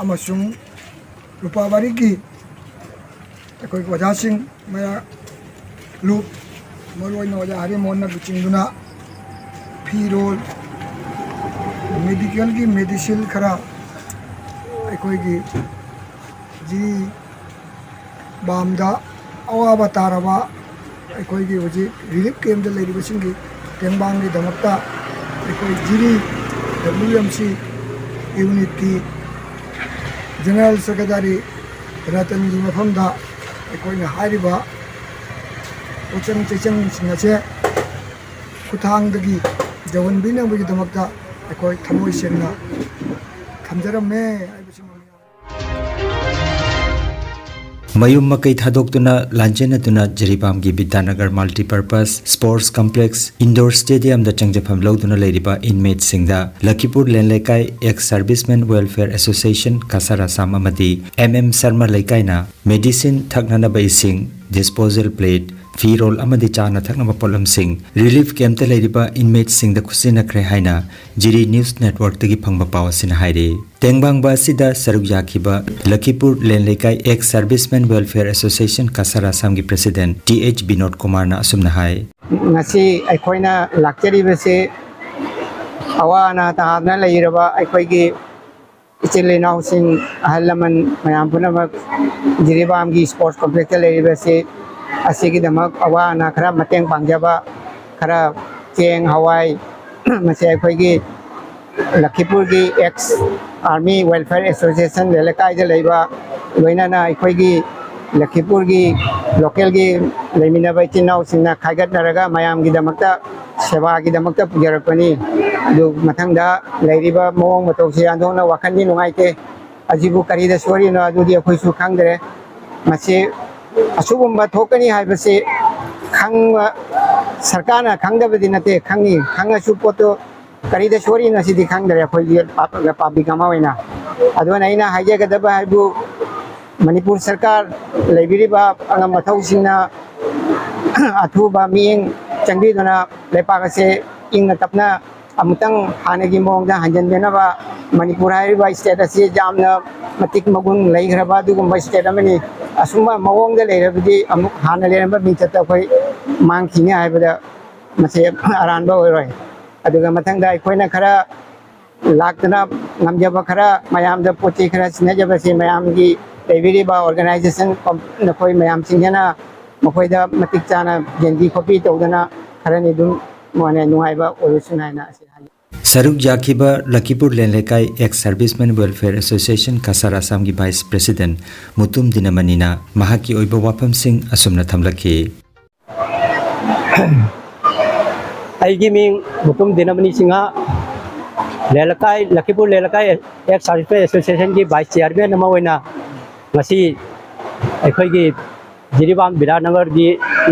ꯑꯃꯁꯨꯡ ꯂꯨꯄꯥꯕꯥꯔꯤꯒꯤ ꯑꯩꯈꯣꯏꯒꯤ ꯑꯣꯖꯥꯁꯤꯡ, ꯃꯩꯔꯥ group, ꯃꯔꯨꯑꯣꯏꯅ ꯑꯣꯖꯥ ꯍꯔꯤꯃꯣꯍꯟꯅ ꯂꯨꯆꯤꯡꯗꯨꯅ ꯐꯤꯔꯣꯜ, medical ꯒꯤ medicine ꯈꯔ, ꯑꯩꯈꯣꯏꯒꯤ ꯖꯤꯔꯤꯕꯥꯝꯗ ꯑꯋꯥꯕ ꯇꯥꯔꯕ ꯑꯩꯈꯣꯏꯒꯤ ꯍꯧꯖꯤꯛ relief camp ꯇ ꯂꯩꯔꯤꯕꯁꯤꯡꯒꯤ ꯇꯦꯡꯕꯥꯡꯒꯤꯗꯃꯛꯇ ꯑꯩꯈꯣꯏ ꯖꯤꯔꯤ W M C unit ꯀꯤ General Secretary ꯔꯇꯟꯒꯤ ꯃꯐꯝꯗ ꯑꯩꯈꯣꯏꯅ ꯍꯥꯏꯔꯤꯕ ꯄꯣꯠꯆꯪ ꯆꯩꯆꯪꯁꯤꯡ ꯑꯁꯦ ꯈꯨꯠꯊꯥꯡꯗꯒꯤ ꯌꯧꯍꯟꯕꯤꯅꯕꯒꯤꯗꯃꯛꯇ ꯑꯩꯈꯣꯏ ꯊꯃꯣꯏ ꯁꯦꯡꯅ ꯊꯝꯖꯔꯝꯃꯦ ꯍꯥꯏꯕꯁꯤꯃ ꯃꯌꯨꯝ ꯃꯀꯩ ꯊꯥꯗꯣꯛꯇꯨꯅ ꯂꯥꯟꯖꯦꯟꯅꯗꯨꯅ ꯖꯤꯔꯤꯕꯥꯝꯒꯤ ꯕꯤꯗ꯭ꯌꯥꯅꯒꯔ Multipurpose Sports Complex, Indoor Stadium ꯗ ꯆꯪꯖꯐꯝ ꯂꯧꯗꯨꯅ ꯂꯩꯔꯤꯕ inmate ꯁꯤꯡꯗ ꯂꯈꯤꯄꯨꯔ ꯂꯦꯟ ꯂꯩꯀꯥꯏ Ex Servicemen Welfare Association, Cachar Assam ꯑꯃꯗꯤ M M ꯁꯔꯃ ꯂꯩꯀꯥꯏꯅ medicine, ꯊꯛꯅꯅꯕ ꯏꯁꯤꯡ, disposal plate, ꯐꯤꯔꯣꯜ ꯑꯃꯗꯤ ꯆꯥꯅ ꯊꯛꯅꯕ ꯄꯣꯠꯂꯝꯁꯤꯡ ꯔꯤꯂꯤꯐ ꯀꯦꯝꯞꯇ ꯂꯩꯔꯤꯕ ꯏꯟꯃꯦꯠꯁꯤꯡꯗ ꯈꯨꯠꯁꯤꯟꯅꯈ꯭ꯔꯦ ꯍꯥꯏꯅ ꯖꯤꯔꯤ ꯅ꯭ꯌꯨꯁ ꯅꯦꯠꯋꯥꯔꯛꯇꯒꯤ ꯐꯪꯕ ꯄꯥꯎ ꯑꯁꯤꯅ ꯍꯥꯏꯔꯤ꯫ ꯇꯦꯡꯕꯥꯡꯕ ꯑꯁꯤꯗ ꯁꯔꯨꯛ ꯌꯥꯈꯤꯕ ꯂꯈꯤꯄꯨꯔ ꯂꯦꯟꯂꯩꯀꯥꯏ ꯑꯦꯛꯁ ꯁꯔꯚꯤꯁꯃꯦꯟ ꯋꯦꯜꯐꯤꯌꯔ ꯑꯦꯁꯣꯁꯤꯌꯦꯁꯟ ꯀꯁꯥꯔ ꯑꯁꯥꯝꯒꯤ ꯄ꯭ꯔꯦꯁꯤꯗꯦꯟꯠ ꯇꯤ ꯑꯩꯆ ꯕꯤꯅꯣꯗ ꯀꯨꯃꯥꯔꯅ ꯑꯁꯨꯝꯅ ꯍꯥꯏ꯫ ꯉꯁꯤ ꯑꯩꯈꯣꯏꯅ ꯂꯥꯛꯆꯔꯤꯕꯁꯤ ꯑꯋꯥ ꯑꯅꯥ ꯇꯥꯗꯅ ꯂꯩꯔꯕ ꯑꯩꯈꯣꯏꯒꯤ ꯏꯆꯤꯜ ꯏꯅꯥꯎꯁꯤꯡ, ꯑꯍꯜ ꯂꯃꯟ ꯃꯌꯥꯝ ꯄꯨꯝꯅꯃꯛ ꯖꯤꯔꯤꯕꯥꯝꯒꯤ ꯁ꯭ꯄꯣꯔꯠꯁ ꯀꯣꯝꯄ꯭ꯂꯦꯛꯁꯇ ꯂꯩꯔꯤꯕꯁꯤ ꯑꯁꯤꯒꯤꯗꯃꯛ ꯑꯋꯥ ꯑꯅꯥ ꯈꯔ ꯃꯇꯦꯡ ꯄꯥꯡꯖꯕ, ꯈꯔ ꯆꯦꯡ, ꯍꯋꯥꯏ, ꯃꯁꯤ ꯑꯩꯈꯣꯏꯒꯤ ꯂꯈꯤꯄꯨꯔꯒꯤ ꯑꯦꯛꯁ ꯑꯥꯔꯃꯤ ꯋꯦꯜꯐꯤꯌꯔ ꯑꯦꯁꯣꯁꯤꯌꯦꯁꯟ ꯂꯩꯀꯥꯏꯗ ꯂꯩꯕ, ꯂꯣꯏꯅꯅ ꯑꯩꯈꯣꯏꯒꯤ ꯂꯈꯤꯄꯨꯔꯒꯤ ꯂꯣꯀꯦꯜꯒꯤ ꯂꯩꯃꯤꯟꯅꯕ ꯏꯆꯤꯟ ꯏꯅꯥꯎꯁꯤꯡꯅ ꯈꯥꯏꯒꯠꯅꯔꯒ ꯃꯌꯥꯝꯒꯤꯗꯃꯛꯇ ꯁꯦꯕꯥꯒꯤꯗꯃꯛꯇ ꯄꯨꯖꯔꯛꯄꯅꯤ꯫ ꯑꯗꯨ ꯃꯊꯪꯗ ꯂꯩꯔꯤꯕ ꯃꯑꯣꯡ ꯃꯇꯧꯁꯤ ꯑꯣꯟꯊꯣꯛꯅ ꯋꯥꯈꯜꯗꯤ ꯅꯨꯡꯉꯥꯏꯇꯦ꯫ ꯑꯁꯤꯕꯨ ꯀꯔꯤꯗ ꯁꯣꯏꯔꯤꯅꯣ ꯑꯗꯨꯗꯤ ꯑꯩꯈꯣꯏꯁꯨ ꯈꯪꯗ꯭ꯔꯦ꯫ ꯃꯁꯤ ꯑꯁꯤꯒꯨꯝꯕ ꯊꯣꯛꯀꯅꯤ ꯍꯥꯏꯕꯁꯤ ꯈꯪꯕ, ꯁꯔꯀꯥꯔꯅ ꯈꯪꯗꯕꯗꯤ ꯅꯠꯇꯦ, ꯈꯪꯉꯤ꯫ ꯈꯪꯉꯁꯨ ꯄꯣꯠꯇꯨ ꯀꯔꯤꯗ ꯁꯣꯏꯔꯤꯅꯣ ꯁꯤꯗꯤ ꯈꯪꯗ꯭ꯔꯦ ꯑꯩꯈꯣꯏꯒꯤ ꯄꯥꯕ꯭ꯂꯤꯛ ꯑꯃ ꯑꯣꯏꯅ꯫ ꯑꯗꯨꯅ ꯑꯩꯅ ꯍꯥꯏꯖꯒꯗꯕ ꯍꯥꯏꯕꯨ, ꯃꯅꯤꯄꯨꯔ ꯁꯔꯀꯥꯔ, ꯂꯩꯕꯤꯔꯤꯕ ꯑꯉꯝ ꯑꯊꯧꯁꯤꯡꯅ ꯑꯊꯨꯕ ꯃꯤꯠꯌꯦꯡ ꯆꯪꯕꯤꯗꯨꯅ ꯂꯩꯄꯥꯛ ꯑꯁꯦ ꯏꯪꯅ ꯇꯞꯅ ꯑꯃꯨꯛꯇꯪ ꯍꯥꯟꯅꯒꯤ ꯃꯑꯣꯡꯗ ꯍꯟꯖꯤꯟꯕꯤꯅꯕ꯫ ꯃꯅꯤꯄꯨꯔ ꯍꯥꯏꯔꯤꯕ ꯁ꯭ꯇꯦꯠ ꯑꯁꯤ ꯌꯥꯝꯅ ꯃꯇꯤꯛ ꯃꯒꯨꯟ ꯂꯩꯈ꯭ꯔꯕ ꯑꯗꯨꯒꯨꯝꯕ ꯁ꯭ꯇꯦꯠ ꯑꯃꯅꯤ꯫ ꯑꯁꯨꯝꯕ ꯃꯑꯣꯡꯗ ꯂꯩꯔꯕꯗꯤ ꯑꯃꯨꯛ ꯍꯥꯟꯅ ꯂꯩꯔꯝꯕ ꯃꯤꯡꯆꯠꯇ ꯑꯩꯈꯣꯏ ꯃꯥꯡꯈꯤꯅꯤ ꯍꯥꯏꯕꯗ ꯃꯁꯤ ꯑꯔꯥꯟꯕ ꯑꯣꯏꯔꯣꯏ꯫ ꯑꯗꯨꯒ ꯃꯊꯪꯗ ꯑꯩꯈꯣꯏꯅ ꯈꯔ ꯂꯥꯛꯇꯅ ꯉꯝꯖꯕ ꯈꯔ ꯃꯌꯥꯝꯗ ꯄꯣꯠ ꯆꯩ ꯈꯔ ꯁꯤꯟꯅꯖꯕꯁꯤ ꯃꯌꯥꯝꯒꯤ ꯂꯩꯕꯤꯔꯤꯕ ꯑꯣꯔꯒꯅꯥꯏꯖꯦꯁꯟ ꯀꯝ-, ꯅꯈꯣꯏ ꯃꯌꯥꯝꯁꯤꯡꯁꯤꯅ ꯃꯈꯣꯏꯗ ꯃꯇꯤꯛ ꯆꯥꯅ ꯌꯦꯡꯕꯤ ꯈꯣꯠꯄꯤ ꯇꯧꯗꯅ ꯈꯔꯅꯤ ꯑꯗꯨꯝ ꯃꯥꯅꯦ ꯅꯨꯡꯉꯥꯏꯕ ꯑꯣꯏꯔꯁꯅꯨ ꯍꯥꯏꯅ ꯑꯁꯤ ꯍꯥꯏꯖꯩ꯫ ꯁꯔꯨꯛ ꯌꯥꯈꯤꯕ ꯂꯈꯤꯄꯨꯔ ꯂꯦꯟꯂꯩꯀꯥꯏ ꯑꯦꯛꯁ ꯁꯔꯚꯤꯁꯃꯦꯟ ꯋꯦꯜꯐꯤꯌꯔ ꯑꯦꯁꯣꯁꯤꯌꯦꯁꯟ ꯀꯁꯥꯔ ꯑꯁꯥꯝꯒꯤ ꯚꯥꯏꯁ ꯄ꯭ꯔꯦꯁꯤꯗꯦꯟꯠ ꯃꯨꯇꯨꯝ ꯗꯤꯅꯃꯅꯤꯅ ꯃꯍꯥꯛꯀꯤ ꯑꯣꯏꯕ ꯋꯥꯐꯝꯁꯤꯡ ꯑꯁꯨꯝꯅ ꯊꯝꯂꯛꯈꯤ꯫ ꯑꯩꯒꯤ ꯃꯤꯡ ꯃꯨꯇꯨꯝ ꯗꯤꯅꯃꯅꯤ ꯁꯤꯡꯍ, ꯂꯦꯂꯀꯥꯏ, ꯂꯈꯤꯄꯨꯔ ꯂꯦꯂꯀꯥꯏ ꯑꯦꯛꯁ ꯁꯥꯔꯚꯤꯁ ꯑꯦꯁꯣꯁꯤꯌꯦꯁꯟꯒꯤ ꯚꯥꯏꯁ ꯆꯤꯌꯥꯔꯃꯦꯟ ꯑꯃ ꯑꯣꯏꯅ ꯉꯁꯤ ꯑꯩꯈꯣꯏꯒꯤ ꯖꯤꯔꯤꯕꯥꯝ ꯕꯤꯔꯥꯠꯅꯒꯔꯒꯤ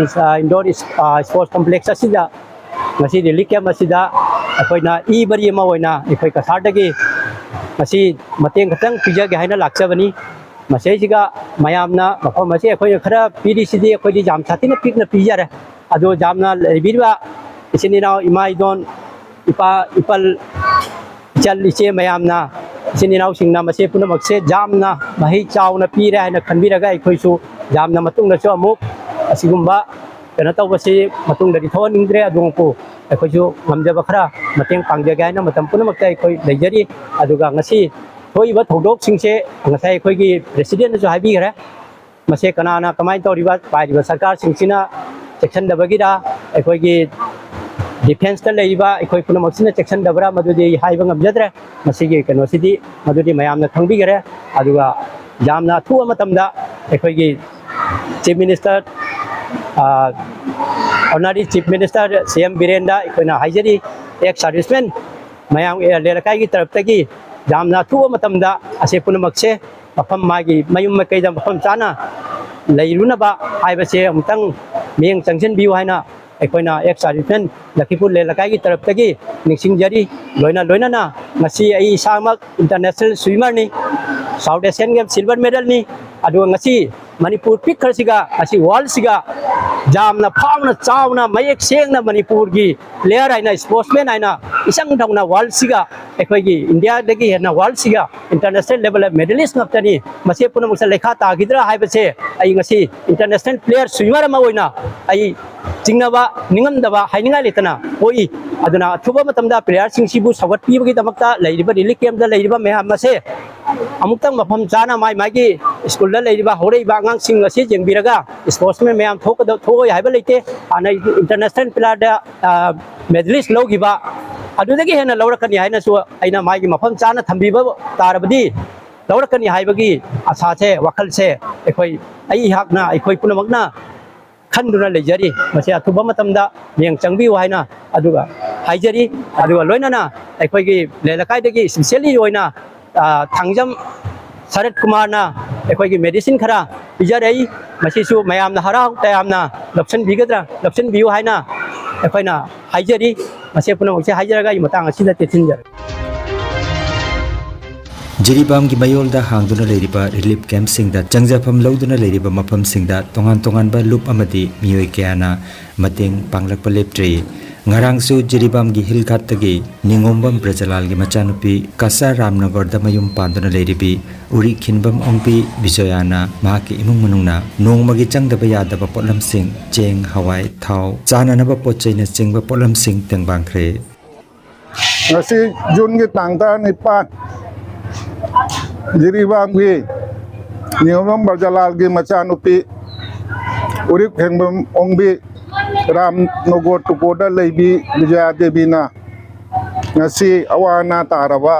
ꯏꯟꯗꯣꯔ ꯏꯁꯄꯣꯔꯠꯁ ꯀꯣꯝꯄ꯭ꯂꯦꯛꯁ ꯑꯁꯤꯗ ꯉꯁꯤ ꯔꯤꯂꯤꯐ ꯀꯦꯝꯞ ꯑꯁꯤꯗ ꯑꯩꯈꯣꯏꯅ ꯏ ꯃꯔꯤ ꯑꯃ ꯑꯣꯏꯅ ꯑꯩꯈꯣꯏ ꯀꯁꯥꯔꯗꯒꯤ ꯉꯁꯤ ꯃꯇꯦꯡ ꯈꯤꯇꯪ ꯄꯤꯖꯒꯦ ꯍꯥꯏꯅ ꯂꯥꯛꯆꯕꯅꯤ꯫ ꯃꯁꯤꯁꯤꯒ ꯃꯌꯥꯝꯅ ꯃꯐꯝ ꯑꯁꯤ ꯑꯩꯈꯣꯏꯅ ꯈꯔ ꯄꯤꯔꯤꯁꯤꯗꯤ ꯑꯩꯈꯣꯏꯗꯤ ꯌꯥꯝ ꯁꯥꯊꯤꯅ ꯄꯤꯛꯅ ꯄꯤꯖꯔꯦ꯫ ꯑꯗꯣ ꯌꯥꯝꯅ ꯂꯩꯕꯤꯔꯤꯕ ꯏꯆꯤꯟ ꯏꯅꯥꯎ, ꯏꯃꯥ ꯏꯗꯣꯟ, ꯏꯄꯥ ꯏꯄꯜ, ꯏꯆꯜ ꯏꯆꯦ ꯃꯌꯥꯝꯅ, ꯏꯆꯤꯟ ꯏꯅꯥꯎꯁꯤꯡꯅ ꯃꯁꯤ ꯄꯨꯝꯅꯃꯛꯁꯦ ꯌꯥꯝꯅ ꯃꯍꯩ ꯆꯥꯎꯅ ꯄꯤꯔꯦ ꯍꯥꯏꯅ ꯈꯟꯕꯤꯔꯒ ꯑꯩꯈꯣꯏꯁꯨ ꯌꯥꯝꯅ ꯃꯇꯨꯡꯗꯁꯨ ꯑꯃꯨꯛ ꯑꯁꯤꯒꯨꯝꯕ ꯀꯩꯅꯣ ꯇꯧꯕꯁꯤ ꯃꯇꯨꯡꯗꯗꯤ ꯊꯣꯛꯍꯟꯅꯤꯡꯗ꯭ꯔꯦ꯫ ꯑꯗꯨꯃꯛꯄꯨ ꯑꯩꯈꯣꯏꯁꯨ ꯉꯝꯖꯕ ꯈꯔ ꯃꯇꯦꯡ ꯄꯥꯡꯖꯒꯦ ꯍꯥꯏꯅ ꯃꯇꯝ ꯄꯨꯝꯅꯃꯛꯇ ꯑꯩꯈꯣꯏ ꯂꯩꯖꯔꯤ꯫ ꯑꯗꯨꯒ ꯉꯁꯤ ꯊꯣꯛꯏꯕ ꯊꯧꯗꯣꯛꯁꯤꯡꯁꯦ ꯉꯁꯥꯏ ꯑꯩꯈꯣꯏꯒꯤ ꯄ꯭ꯔꯦꯁꯤꯗꯦꯟꯅꯁꯨ ꯍꯥꯏꯕꯤꯈ꯭ꯔꯦ꯫ ꯃꯁꯦ ꯀꯅꯥꯅ ꯀꯃꯥꯏꯅ ꯇꯧꯔꯤꯕ, ꯄꯥꯏꯔꯤꯕ ꯁꯔꯀꯥꯔꯁꯤꯡꯁꯤꯅ ꯆꯦꯛꯁꯤꯟꯗꯕꯒꯤꯔ, ꯑꯩꯈꯣꯏꯒꯤ ꯗꯤꯐꯦꯟꯁꯇ ꯂꯩꯔꯤꯕ ꯑꯩꯈꯣꯏ ꯄꯨꯝꯅꯃꯛꯁꯤꯅ ꯆꯦꯛꯁꯤꯟꯗꯕ꯭ꯔꯥ, ꯃꯗꯨꯗꯤ ꯑꯩ ꯍꯥꯏꯕ ꯉꯝꯖꯗ꯭ꯔꯦ꯫ ꯃꯁꯤꯒꯤ ꯀꯩꯅꯣꯁꯤꯗꯤ ꯃꯗꯨꯗꯤ ꯃꯌꯥꯝꯅ ꯈꯪꯕꯤꯈꯔꯦ꯫ ꯑꯗꯨꯒ ꯌꯥꯝꯅ ꯑꯊꯨꯕ ꯃꯇꯝꯗ ꯑꯩꯈꯣꯏꯒꯤ ꯆꯤꯐ ꯃꯤꯅꯤꯁꯇꯔ, ꯑ, ꯑꯣꯅꯔꯤ ꯆꯤꯐ ꯃꯤꯅꯤꯁꯇꯔ ꯁꯤ ꯑꯦꯝ ꯕꯤꯔꯦꯟꯗ ꯑꯩꯈꯣꯏꯅ ꯍꯥꯏꯖꯔꯤ, ꯑꯦꯛꯁ ꯁꯥꯔꯚꯤꯁꯃꯦꯟ ꯃꯌꯥꯝ, ꯑꯦ, ꯂꯩꯔꯀꯥꯏꯒꯤ ꯇꯔꯞꯇꯒꯤ ꯌꯥꯝꯅ ꯑꯊꯨꯕ ꯃꯇꯝꯗ ꯑꯁꯤ ꯄꯨꯝꯅꯃꯛꯁꯦ ꯃꯐꯝ, ꯃꯥꯒꯤ ꯃꯌꯨꯝ ꯃꯀꯩꯗ ꯃꯐꯝ ꯆꯥꯅ ꯂꯩꯔꯨꯅꯕ ꯍꯥꯏꯕꯁꯦ ꯑꯃꯨꯛꯇꯪ ꯃꯤꯠꯌꯦꯡ ꯆꯪꯁꯤꯟꯕꯤꯌꯨ ꯍꯥꯏꯅ ꯑꯩꯈꯣꯏꯅ ꯑꯦꯛꯁ ꯁꯥꯔꯚꯤꯁꯃꯦꯟ ꯂꯛꯈꯤꯄꯨꯔ ꯂꯩꯔꯀꯥꯏꯒꯤ ꯇꯔꯞꯇꯒꯤ ꯅꯤꯡꯁꯤꯡꯖꯔꯤ꯫ ꯂꯣꯏꯅ ꯂꯣꯏꯅꯅ ꯉꯁꯤ ꯑꯩ ꯏꯁꯥꯃꯛ ꯏꯟꯇꯔꯅꯦꯁꯅꯦꯜ ꯁ꯭ꯋꯤꯃꯔꯅꯤ, ꯁꯥꯎꯠ ꯑꯦꯁꯤꯌꯟ ꯒꯦꯝ ꯁꯤꯜꯚꯔ ꯃꯦꯗꯜꯅꯤ꯫ ꯑꯗꯨꯒ ꯉꯁꯤ ꯃꯅꯤꯄꯨꯔ ꯄꯤꯛꯈ꯭ꯔꯁꯤꯒ, ꯉꯁꯤ ꯋꯥꯔꯜꯁꯤꯒ ꯌꯥꯝꯅ ꯐꯥꯎꯅ ꯆꯥꯎꯅ ꯃꯌꯦꯛ ꯁꯦꯡꯅ ꯃꯅꯤꯄꯨꯔꯒꯤ ꯄ꯭ꯂꯦꯌꯔ ꯍꯥꯏꯅ, ꯁ꯭ꯄꯣꯔꯠꯁꯃꯦꯟ ꯍꯥꯏꯅ ꯏꯆꯪ ꯊꯧꯅ ꯋꯥꯔꯜꯁꯤꯒ, ꯑꯩꯈꯣꯏꯒꯤ ꯏꯟꯗꯤꯌꯥꯗꯒꯤ ꯍꯦꯟꯅ ꯋꯥꯔꯜꯁꯤꯒ ꯏꯟꯇꯔꯅꯦꯁꯅꯦꯜ ꯂꯦꯚꯦꯜꯗ ꯃꯦꯗꯂꯤꯁ ꯉꯥꯛꯇꯅꯤ꯫ ꯃꯁꯤ ꯄꯨꯝꯅꯃꯛꯁꯦ ꯂꯩꯈꯥ ꯇꯥꯈꯤꯗ꯭ꯔꯥ ꯍꯥꯏꯕꯁꯦ ꯑꯩ ꯉꯁꯤ ꯏꯟꯇꯔꯅꯦꯁꯅꯦꯜ ꯄ꯭ꯂꯦꯌꯔ ꯁ꯭ꯋꯤꯃꯔ ꯑꯃ ꯑꯣꯏꯅ ꯑꯩ ꯆꯤꯡꯅꯕ, ꯅꯤꯡꯉꯝꯗꯕ ꯍꯥꯏꯅꯤꯡꯉꯥꯏ ꯂꯩꯇꯅ ꯄꯣꯛꯏ꯫ ꯑꯗꯨꯅ ꯑꯊꯨꯕ ꯃꯇꯝꯗ ꯄ꯭ꯂꯦꯌꯔꯁꯤꯡꯁꯤꯕꯨ ꯁꯧꯒꯠꯄꯤꯕꯒꯤꯗꯃꯛꯇ ꯂꯩꯔꯤꯕ ꯔꯤꯂꯤꯐ ꯀꯦꯝꯞꯇ ꯂꯩꯔꯤꯕ ꯃꯌꯥꯝ ꯑꯁꯦ ꯑꯃꯨꯛꯇꯪ ꯃꯐꯝ ꯆꯥꯅ ꯃꯥꯏ ꯃꯥꯒꯤ ꯁ꯭ꯀꯨꯜꯗ ꯂꯩꯔꯤꯕ ꯍꯧꯔꯛꯏꯕ ꯑꯉꯥꯡꯁꯤꯡ ꯑꯁꯤ ꯌꯦꯡꯕꯤꯔꯒ, ꯁ꯭ꯄꯣꯔꯠꯁꯃꯦꯟ ꯃꯌꯥꯝ ꯊꯣꯛꯀꯗ-, ꯊꯣꯛꯑꯣꯏ ꯍꯥꯏꯕ ꯂꯩꯇꯦ꯫ ꯍꯥꯟꯅ ꯏꯟꯇꯔꯅꯦꯁꯅꯦꯜ ꯄ꯭ꯂꯦꯌꯔꯗ, ꯑ, ꯃꯦꯗꯂꯤꯁ ꯂꯧꯈꯤꯕ ꯑꯗꯨꯗꯒꯤ ꯍꯦꯟꯅ ꯂꯧꯔꯛꯀꯅꯤ ꯍꯥꯏꯅꯁꯨ ꯑꯩꯅ ꯃꯥꯒꯤ ꯃꯐꯝ ꯆꯥꯅ ꯊꯝꯕꯤꯕ ꯇꯥꯔꯕꯗꯤ ꯂꯧꯔꯛꯀꯅꯤ ꯍꯥꯏꯕꯒꯤ ꯑꯁꯥꯁꯦ, ꯋꯥꯈꯜꯁꯦ ꯑꯩꯈꯣꯏ, ꯑꯩꯍꯥꯛꯅ, ꯑꯩꯈꯣꯏ ꯄꯨꯝꯅꯃꯛꯅ ꯈꯟꯗꯨꯅ ꯂꯩꯖꯔꯤ꯫ ꯃꯁꯤ ꯑꯊꯨꯕ ꯃꯇꯝꯗ ꯃꯤꯠꯌꯦꯡ ꯆꯪꯕꯤꯌꯨ ꯍꯥꯏꯅ ꯑꯗꯨꯒ ꯍꯥꯏꯖꯔꯤ꯫ ꯑꯗꯨꯒ ꯂꯣꯏꯅꯅ ꯑꯩꯈꯣꯏꯒꯤ ꯂꯩꯂꯩꯀꯥꯏꯗꯒꯤ ꯏꯁꯄꯤꯁꯦꯜꯂꯤ ꯑꯣꯏꯅ, ꯑ, ꯊꯥꯡꯖꯝ ꯁꯔꯠ ꯀꯨꯃꯥꯔꯅ ꯑꯩꯈꯣꯏꯒꯤ ꯃꯦꯗꯤꯁꯤꯟ ꯈꯔ ꯄꯤꯖꯔꯛꯏ꯫ ꯃꯁꯤꯁꯨ ꯃꯌꯥꯝꯅ ꯍꯔꯥꯎ ꯇꯌꯥꯝꯅ ꯂꯧꯁꯤꯟꯕꯤꯒꯗ꯭ꯔꯥ, ꯂꯧꯁꯤꯟꯕꯤꯌꯨ ꯍꯥꯏꯅ ꯑꯩꯈꯣꯏꯅ ꯍꯥꯏꯖꯔꯤ꯫ ꯃꯁꯤ ꯄꯨꯝꯅꯃꯛꯁꯦ ꯍꯥꯏꯖꯔꯒ ꯑꯩ ꯃꯇꯥꯡ ꯑꯁꯤꯗ ꯇꯦꯟꯁꯤꯟꯖꯔꯒꯦ꯫ ꯖꯤꯔꯤꯕꯥꯝꯒꯤ ꯃꯌꯣꯜꯗ ꯍꯥꯡꯗꯨꯅ ꯂꯩꯔꯤꯕ ꯔꯤꯂꯤꯐ ꯀꯦꯝꯞꯁꯤꯡꯗ ꯆꯪꯖꯐꯝ ꯂꯧꯗꯨꯅ ꯂꯩꯔꯤꯕ ꯃꯐꯝꯁꯤꯡꯗ ꯇꯣꯉꯥꯟ ꯇꯣꯉꯥꯟꯕ ꯂꯨꯞ ꯑꯃꯗꯤ ꯃꯤꯑꯣꯏ ꯀꯌꯥꯅ ꯃꯇꯦꯡ ꯄꯥꯡꯂꯛꯄ ꯂꯦꯞꯇ꯭ꯔꯤ꯫ ꯉꯔꯥꯡꯁꯨ ꯖꯤꯔꯤꯕꯥꯝꯒꯤ ꯍꯤꯜ ꯘꯥꯠꯇꯒꯤ ꯅꯤꯉꯣꯝꯕꯝ ꯕ꯭ꯔꯖꯂꯥꯜꯒꯤ ꯃꯆꯥꯅꯨꯄꯤ ꯀꯁꯥ ꯔꯥꯝꯅꯒꯔꯗ ꯃꯌꯨꯝ ꯄꯥꯟꯗꯨꯅ ꯂꯩꯔꯤꯕꯤ ꯎꯔꯤꯈꯤꯟꯕꯝ ꯑꯣꯡꯕꯤ ꯕꯤꯖꯣꯌꯥꯅ ꯃꯍꯥꯛꯀꯤ ꯏꯃꯨꯡ ꯃꯅꯨꯡꯅ ꯅꯣꯡꯃꯒꯤ ꯆꯪꯗꯕ ꯌꯥꯗꯕ ꯄꯣꯠꯂꯝꯁꯤꯡ, ꯆꯦꯡ, ꯍꯋꯥꯏ, ꯊꯥꯎ, ꯆꯥꯅꯅꯕ ꯄꯣꯠ ꯆꯩꯅꯆꯤꯡꯕ ꯄꯣꯠꯂꯝꯁꯤꯡ ꯇꯦꯡꯕꯥꯡꯈ꯭ꯔꯦ꯫ ꯉꯁꯤ ꯖꯨꯟꯒꯤ ꯇꯥꯡ ꯇꯔꯥꯅꯤꯄꯥꯟ, ꯖꯤꯔꯤꯕꯥꯝꯒꯤ ꯅꯤꯌꯣꯝꯕꯝ ꯕ꯭ꯔꯖꯂꯥꯜꯒꯤ ꯃꯆꯥꯅꯨꯄꯤ ꯎꯔꯤꯛ ꯍꯦꯡꯕꯝ ꯑꯣꯡꯕꯤ ꯔꯥꯝ ꯅꯣꯒꯣꯔ ꯇꯨꯀꯣꯗ ꯂꯩꯕꯤ ꯕꯤꯖꯌꯥ ꯗꯦꯕꯤꯅ ꯉꯁꯤ ꯑꯋꯥ ꯑꯅꯥ ꯇꯥꯔꯕ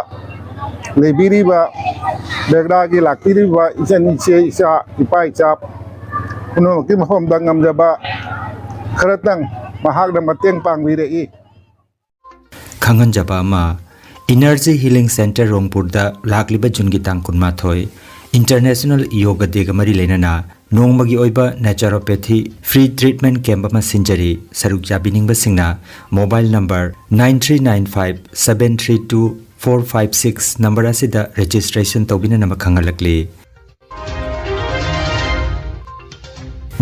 ꯂꯩꯕꯤꯔꯤꯕ ꯕꯦꯒ꯭ꯔꯥꯒꯤ ꯂꯥꯛꯄꯤꯔꯤꯕ ꯏꯆꯟ ꯏꯆꯦ ꯏꯆꯥ ꯏꯄꯥ ꯏꯆꯥ ꯄꯨꯝꯅꯃꯛꯀꯤ ꯃꯐꯝꯗ ꯉꯝꯖꯕ ꯈꯔꯇꯪ ꯃꯍꯥꯛꯅ ꯃꯇꯦꯡ ꯄꯥꯡꯕꯤꯔꯛꯏ꯫ ꯈꯪꯍꯟꯖꯕ ꯑꯃ, ꯏꯅꯔꯖꯤ ꯍꯤꯂꯤꯡ ꯁꯦꯟꯇꯔ ꯔꯣꯡꯄꯨꯔꯗ ꯂꯥꯛꯂꯤꯕ ꯖꯨꯟꯒꯤ ꯇꯥꯡ ꯀꯨꯟꯃꯥꯊꯣꯏ, ꯏꯟꯇꯔꯅꯦꯁꯅꯦꯜ ꯌꯣꯒ ꯗꯦꯒ ꯃꯔꯤ ꯂꯩꯅꯅ ꯅꯣꯡꯃꯒꯤ ꯑꯣꯏꯕ ꯅꯦꯆꯔꯣꯄꯦꯊꯤ ꯐ꯭ꯔꯤ ꯇ꯭ꯔꯤꯠꯃꯦꯟ ꯀꯦꯝꯞ ꯑꯃ ꯁꯤꯟꯖꯔꯤ꯫ ꯁꯔꯨꯛ ꯌꯥꯕꯤꯅꯤꯡꯕꯁꯤꯡꯅ mobile number nine three nine five seven three two four five six number ꯑꯁꯤꯗ ꯔꯦꯖꯤꯁꯇ꯭ꯔꯦꯁꯟ ꯇꯧꯕꯤꯅꯅꯕ ꯈꯪꯍꯜꯂꯛꯂꯤ꯫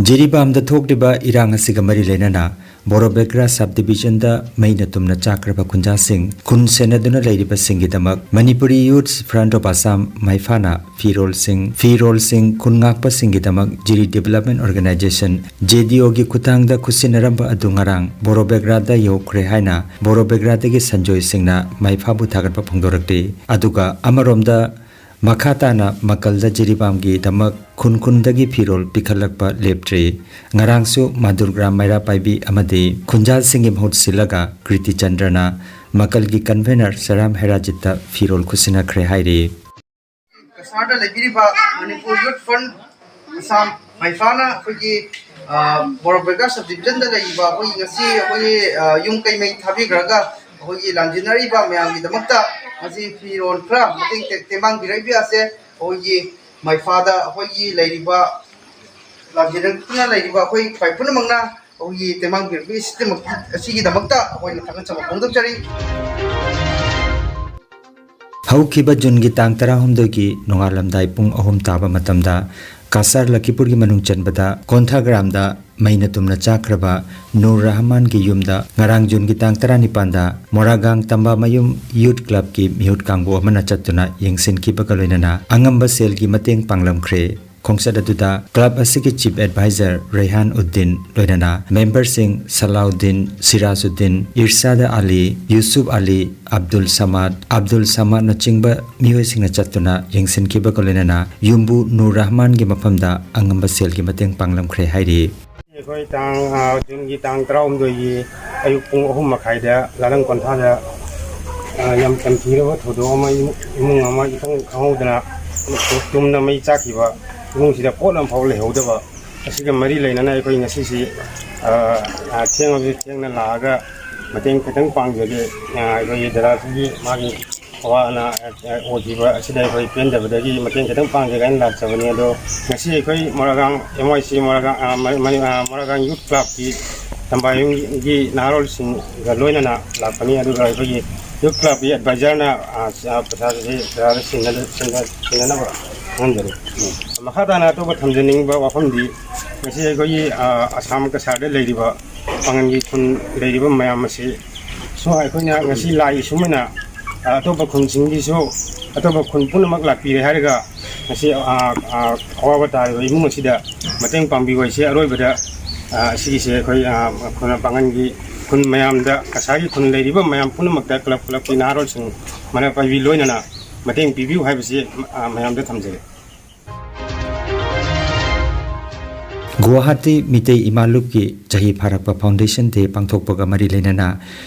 ꯖꯤꯔꯤꯕꯥꯝꯗ ꯊꯣꯛꯂꯤꯕ ꯏꯔꯥꯡ ꯑꯁꯤꯒ ꯃꯔꯤ ꯂꯩꯅꯅ ꯕꯣꯔꯣꯕꯦꯒ꯭ꯔꯥ ꯁꯕ ꯗꯤꯕꯤꯖꯟꯗ ꯃꯩꯅ ꯇꯨꯝꯅ ꯆꯥꯛꯈ꯭ꯔꯕ ꯈꯨꯟꯖꯥꯁꯤꯡ ꯈꯨꯟ ꯁꯦꯟꯅꯗꯨꯅ ꯂꯩꯔꯤꯕꯁꯤꯡꯒꯤꯗꯃꯛ Manipuri youths front of Assam, ꯃꯩꯐꯥꯅ ꯐꯤꯔꯣꯜꯁꯤꯡ, ꯐꯤꯔꯣꯜꯁꯤꯡ ꯈꯨꯟ ꯉꯥꯛꯄꯁꯤꯡꯒꯤꯗꯃꯛ Jiri development organization, J D ꯑꯣꯒꯤ ꯈꯨꯠꯊꯥꯡꯗ ꯈꯨꯠꯁꯤꯟꯅꯔꯝꯕ ꯑꯗꯨ ꯉꯔꯥꯡ ꯕꯣꯔꯣꯕꯦꯒ꯭ꯔꯥꯗ ꯌꯧꯈ꯭ꯔꯦ ꯍꯥꯏꯅ ꯕꯣꯔꯣꯕꯦꯒ꯭ꯔꯥꯗꯒꯤ ꯁꯟꯖꯣꯏ ꯁꯤꯡꯅ ꯃꯩꯐꯥꯕꯨ ꯊꯥꯒꯠꯄ ꯐꯣꯡꯗꯣꯔꯛꯂꯤ꯫ ꯑꯗꯨꯒ ꯑꯃꯔꯣꯝꯗ ꯃꯈꯥ ꯇꯥꯅ ꯃꯀꯜꯗ ꯖꯤꯔꯤꯕꯥꯝꯒꯤꯗꯃꯛ ꯈꯨꯟ ꯈꯨꯟꯗꯒꯤ ꯐꯤꯔꯣꯜ ꯄꯤꯈꯠꯂꯛꯄ ꯂꯦꯞꯇ꯭ꯔꯤ꯫ ꯉꯔꯥꯡꯁꯨ ꯃꯥꯗꯨꯔꯒ꯭ꯔꯥꯝ ꯃꯩꯔꯥ ꯄꯥꯏꯕꯤ ꯑꯃꯗꯤ ꯈꯨꯟꯖꯥꯁꯤꯡꯒꯤ ꯃꯍꯨꯠ ꯁꯤꯜꯂꯒ ꯀ꯭ꯔꯤꯇꯤ ꯆꯟꯗ꯭ꯔꯅ ꯃꯀꯜꯒꯤ ꯀꯟꯚꯦꯅꯔ ꯁꯔꯥꯝ ꯍꯦꯔꯥꯖꯤꯠꯇ ꯐꯤꯔꯣꯜ ꯈꯨꯠꯁꯤꯟꯅꯈ꯭ꯔꯦ ꯍꯥꯏꯔꯤ꯫ ꯀꯁꯥꯔꯗ ꯂꯩꯕꯤꯔꯤꯕ ꯃꯅꯤꯄꯨꯔ ꯌꯨꯠ ꯐ꯭ꯔꯟꯠ ꯑꯁꯥꯝ ꯃꯩꯐꯥꯅ ꯑꯩꯈꯣꯏꯒꯤ, ꯑ, ꯕꯣꯔꯣꯕꯦꯒ꯭ꯔꯥ ꯁꯕ ꯗꯤꯕꯤꯖꯟꯗ ꯂꯩꯔꯤꯕ ꯑꯩꯈꯣꯏꯒꯤ ꯉꯁꯤ ꯑꯩꯈꯣꯏꯒꯤ, ꯑ, ꯌꯨꯝ ꯀꯩ ꯃꯩ ꯊꯥꯕꯤꯈ꯭ꯔꯒ ꯑꯩꯈꯣꯏꯒꯤ ꯂꯥꯟꯖꯦꯟꯅꯔꯤꯕ ꯃꯌꯥꯝꯒꯤꯗꯃꯛꯇ ꯉꯁꯤ ꯐꯤꯔꯣꯜ ꯈꯔ ꯃꯇꯦꯡ ꯇꯦ-, ꯇꯦꯡꯕꯥꯡꯕꯤꯔꯛꯏꯕ ꯑꯁꯦ ꯑꯩꯈꯣꯏꯒꯤ ꯃꯩꯐꯥꯗ ꯑꯩꯈꯣꯏꯒꯤ ꯂꯩꯔꯤꯕ ꯂꯥꯟꯖꯦꯟꯅꯗꯨꯅ ꯂꯩꯔꯤꯕ ꯑꯩꯈꯣꯏ ꯈ꯭ꯋꯥꯏ ꯄꯨꯝꯅꯃꯛꯅ ꯑꯩꯈꯣꯏꯒꯤ ꯇꯦꯡꯕꯥꯡꯕꯤꯔꯛꯄ ꯑꯁꯤꯒꯤꯗꯃꯛꯇ ꯑꯩꯈꯣꯏꯅ ꯊꯥꯒꯠꯆꯕ ꯐꯣꯡꯗꯣꯛꯆꯔꯤ꯫ ꯍꯧꯈꯤꯕ ꯖꯨꯟꯒꯤ ꯇꯥꯡ ꯇꯔꯥꯍꯨꯝꯗꯣꯏꯒꯤ ꯅꯣꯡꯉꯥꯜꯂꯝꯗꯥꯏ ꯄꯨꯡ ꯑꯍꯨꯝ ꯇꯥꯕ ꯃꯇꯝꯗ ꯀꯥꯁꯥꯔ ꯂꯈꯤꯄꯨꯔꯒꯤ ꯃꯅꯨꯡ ꯆꯟꯕꯗ ꯀꯣꯟꯊꯥꯒ꯭ꯔꯥꯝꯗ ꯃꯩꯅ ꯇꯨꯝꯅ ꯆꯥꯛꯈ꯭ꯔꯕ ꯅꯨꯔ ꯔꯍꯃꯥꯟꯒꯤ ꯌꯨꯝꯗ ꯉꯔꯥꯡ ꯖꯨꯟꯒꯤ ꯇꯥꯡ ꯇꯔꯥꯅꯤꯄꯥꯟꯗ ꯃꯣꯔꯥꯒꯥꯡ ꯇꯝꯕꯥꯃꯌꯨꯝ ꯌꯨꯠ ꯀ꯭ꯂꯕꯀꯤ ꯃꯤꯍꯨꯠ ꯀꯥꯡꯕꯨ ꯑꯃꯅ ꯆꯠꯇꯨꯅ ꯌꯦꯡꯁꯤꯟꯈꯤꯕꯒ ꯂꯣꯏꯅꯅ ꯑꯉꯝꯕ ꯁꯦꯜꯒꯤ ꯃꯇꯦꯡ ꯄꯥꯡꯂꯝꯈ꯭ꯔꯦ꯫ ꯈꯣꯡꯆꯠ ꯑꯗꯨꯗ ꯀ꯭ꯂꯕ ꯑꯁꯤꯒꯤ ꯆꯤꯐ ꯑꯦꯗꯚꯥꯏꯖꯔ ꯔꯦꯍꯥꯟ ꯎꯗꯤꯟ ꯂꯣꯏꯅꯅ ꯃꯦꯝꯕꯔꯁꯤꯡ ꯁꯂꯥꯎꯗꯤꯟ, ꯁꯤꯔꯥꯖꯎꯗꯤꯟ, ꯏꯔꯁꯥꯗ ꯑꯂꯤ, ꯌꯨꯁꯨꯐ ꯑꯂꯤ, ꯑꯕꯗꯨꯜ ꯁꯃꯥꯗ, ꯑꯕꯗꯨꯜ ꯁꯃꯥꯗꯅꯆꯤꯡꯕ ꯃꯤꯑꯣꯏꯁꯤꯡꯅ ꯆꯠꯇꯨꯅ ꯌꯦꯡꯁꯤꯟꯈꯤꯕꯒ ꯂꯣꯏꯅꯅ ꯌꯨꯝꯕꯨ ꯅꯨꯔ ꯔꯍꯃꯥꯟꯒꯤ ꯃꯐꯝꯗ ꯑꯉꯝꯕ ꯁꯦꯜꯒꯤ ꯃꯇꯦꯡ ꯄꯥꯡꯂꯝꯈ꯭ꯔꯦ ꯍꯥꯏꯔꯤ꯫ ꯑꯩꯈꯣꯏ ꯇꯥꯡ, ꯑ, ꯖꯨꯟꯒꯤ ꯇꯥꯡ ꯇꯔꯥꯍꯨꯝꯗꯣꯏꯒꯤ ꯑꯌꯨꯛ ꯄꯨꯡ ꯑꯍꯨꯝ ꯃꯈꯥꯏꯗ ꯂꯥꯂꯪ ꯀꯣꯟꯊꯥꯗ, ꯑ, ꯌꯥꯝ ꯇꯝꯊꯤꯔꯕ ꯊꯧꯗꯣꯛ ꯑꯃ, ꯏꯃꯨꯡ, ꯏꯃꯨꯡ ꯑꯃ ꯏꯈꯪ ꯈꯪꯍꯧꯗꯅ ꯇꯨꯝꯅ ꯃꯩ ꯆꯥꯛꯈꯤꯕ ꯏꯃꯨꯡꯁꯤꯗ ꯄꯣꯠ ꯑꯃꯐꯥꯎ ꯂꯩꯍꯧꯗꯕ ꯑꯁꯤꯒ ꯃꯔꯤ ꯂꯩꯅꯅ ꯑꯩꯈꯣꯏ ꯉꯁꯤꯁꯤ, ꯑ, ꯑ, ꯊꯦꯡꯉꯕꯁꯨ ꯊꯦꯡꯅ ꯂꯥꯛꯑꯒ ꯃꯇꯦꯡ ꯈꯤꯇꯪ ꯄꯥꯡꯖꯒꯦ꯫ ꯑ, ꯑꯩꯈꯣꯏꯒꯤ ꯗꯗꯥꯁꯤꯒꯤ ꯃꯥꯒꯤ ꯑꯋꯥ ꯑꯅꯥ, ꯑ, ꯑꯣꯏꯈꯤꯕ ꯑꯁꯤꯗ ꯑꯩꯈꯣꯏ ꯄꯦꯟꯗꯕꯗꯒꯤ ꯃꯇꯦꯡ ꯈꯤꯇꯪ ꯄꯥꯡꯖꯒꯦ ꯍꯥꯏꯅ ꯂꯥꯛꯆꯕꯅꯤ꯫ ꯑꯗꯣ ꯉꯁꯤ ꯑꯩꯈꯣꯏ ꯃꯣꯔꯥꯒꯥꯡ ꯑꯦꯝ ꯋꯥꯏ ꯁꯤ ꯃꯣꯔꯥꯒꯥꯡ, ꯑ, ꯃ-, ꯃ-, ꯑ, ꯃꯣꯔꯥꯒꯥꯡ ꯌꯨꯠ ꯀ꯭ꯂꯕꯀꯤ ꯇꯝꯕꯥꯌꯨꯝꯒꯤ ꯅꯍꯥꯔꯣꯜꯁꯤꯡꯒ ꯂꯣꯏꯅꯅ ꯂꯥꯛꯄꯅꯤ꯫ ꯑꯗꯨꯒ ꯑꯩꯈꯣꯏꯒꯤ ꯌꯨꯠ ꯀ꯭ꯂꯕꯀꯤ ꯑꯦꯗꯚꯥꯏꯖꯔꯅ, ꯑ, ꯑ, ꯄꯩꯁꯥꯁꯤ ꯄꯩꯁꯥꯗ ꯁꯤꯟꯅ-, ꯁꯤꯟꯅ-, ꯁꯤꯟꯅꯅꯕ ꯈꯪꯍꯟꯖꯔꯤ꯫ ꯃꯈꯥ ꯇꯥꯅ ꯑꯇꯣꯞꯄ ꯊꯝꯖꯅꯤꯡꯕ ꯋꯥꯐꯝꯗꯤ ꯉꯁꯤ ꯑꯩꯈꯣꯏꯒꯤ, ꯑ, ꯑꯁꯥꯝ ꯀꯁꯥꯔꯗ ꯂꯩꯔꯤꯕ ꯄꯥꯡꯒꯜꯒꯤ ꯈꯨꯟ ꯂꯩꯔꯤꯕ ꯃꯌꯥꯝ ꯑꯁꯤ ꯁꯨ ꯑꯩꯈꯣꯏꯅ ꯉꯁꯤ ꯂꯥꯛꯏ ꯁꯨꯃꯥꯏꯅ, ꯑ, ꯑꯇꯣꯞꯄ ꯈꯨꯟꯁꯤꯡꯒꯤꯁꯨ, ꯑꯇꯣꯞꯄ ꯈꯨꯟ ꯄꯨꯝꯅꯃꯛ ꯂꯥꯛꯄꯤꯔꯦ ꯍꯥꯏꯔꯒ ꯉꯁꯤ, ꯑ, ꯑ, ꯑꯋꯥꯕ ꯇꯥꯔꯤꯕ ꯏꯃꯨꯡ ꯑꯁꯤꯗ ꯃꯇꯦꯡ ꯄꯥꯡꯕꯤꯌꯨ ꯍꯥꯏꯁꯦ ꯑꯔꯣꯏꯕꯗ, ꯑ, ꯑꯁꯤꯒꯤꯁꯦ ꯑꯩꯈꯣꯏ, ꯑ, ꯑꯩꯈꯣꯏꯅ ꯄꯥꯡꯒꯜꯒꯤ ꯈꯨꯟ ꯃꯌꯥꯝꯗ, ꯉꯁꯥꯏꯒꯤ ꯈꯨꯟ ꯂꯩꯔꯤꯕ ꯃꯌꯥꯝ ꯄꯨꯝꯅꯃꯛꯇ ꯀ꯭ꯂꯕ ꯀ꯭ꯂꯕꯀꯤ ꯅꯍꯥꯔꯣꯜꯁꯤꯡ ꯃꯅꯥ ꯄꯥꯏꯕꯤ ꯂꯣꯏꯅꯅ ꯃꯇꯦꯡ ꯄꯤꯕꯤꯌꯨ ꯍꯥꯏꯕꯁꯤ, ꯑ, ꯃꯌꯥꯝꯗ ꯊꯝꯖꯒꯦ꯫ ꯒꯨꯋꯥꯍꯥꯇꯤ ꯃꯤꯇꯩ ꯏꯃꯥ ꯂꯨꯞꯀꯤ ꯆꯍꯤ ꯐꯥꯔꯛꯄ ꯐꯥꯎꯟꯗꯦꯁꯟ ꯗꯦ ꯄꯥꯡꯊꯣꯛꯄꯒ ꯃꯔꯤ ꯂꯩꯅꯅ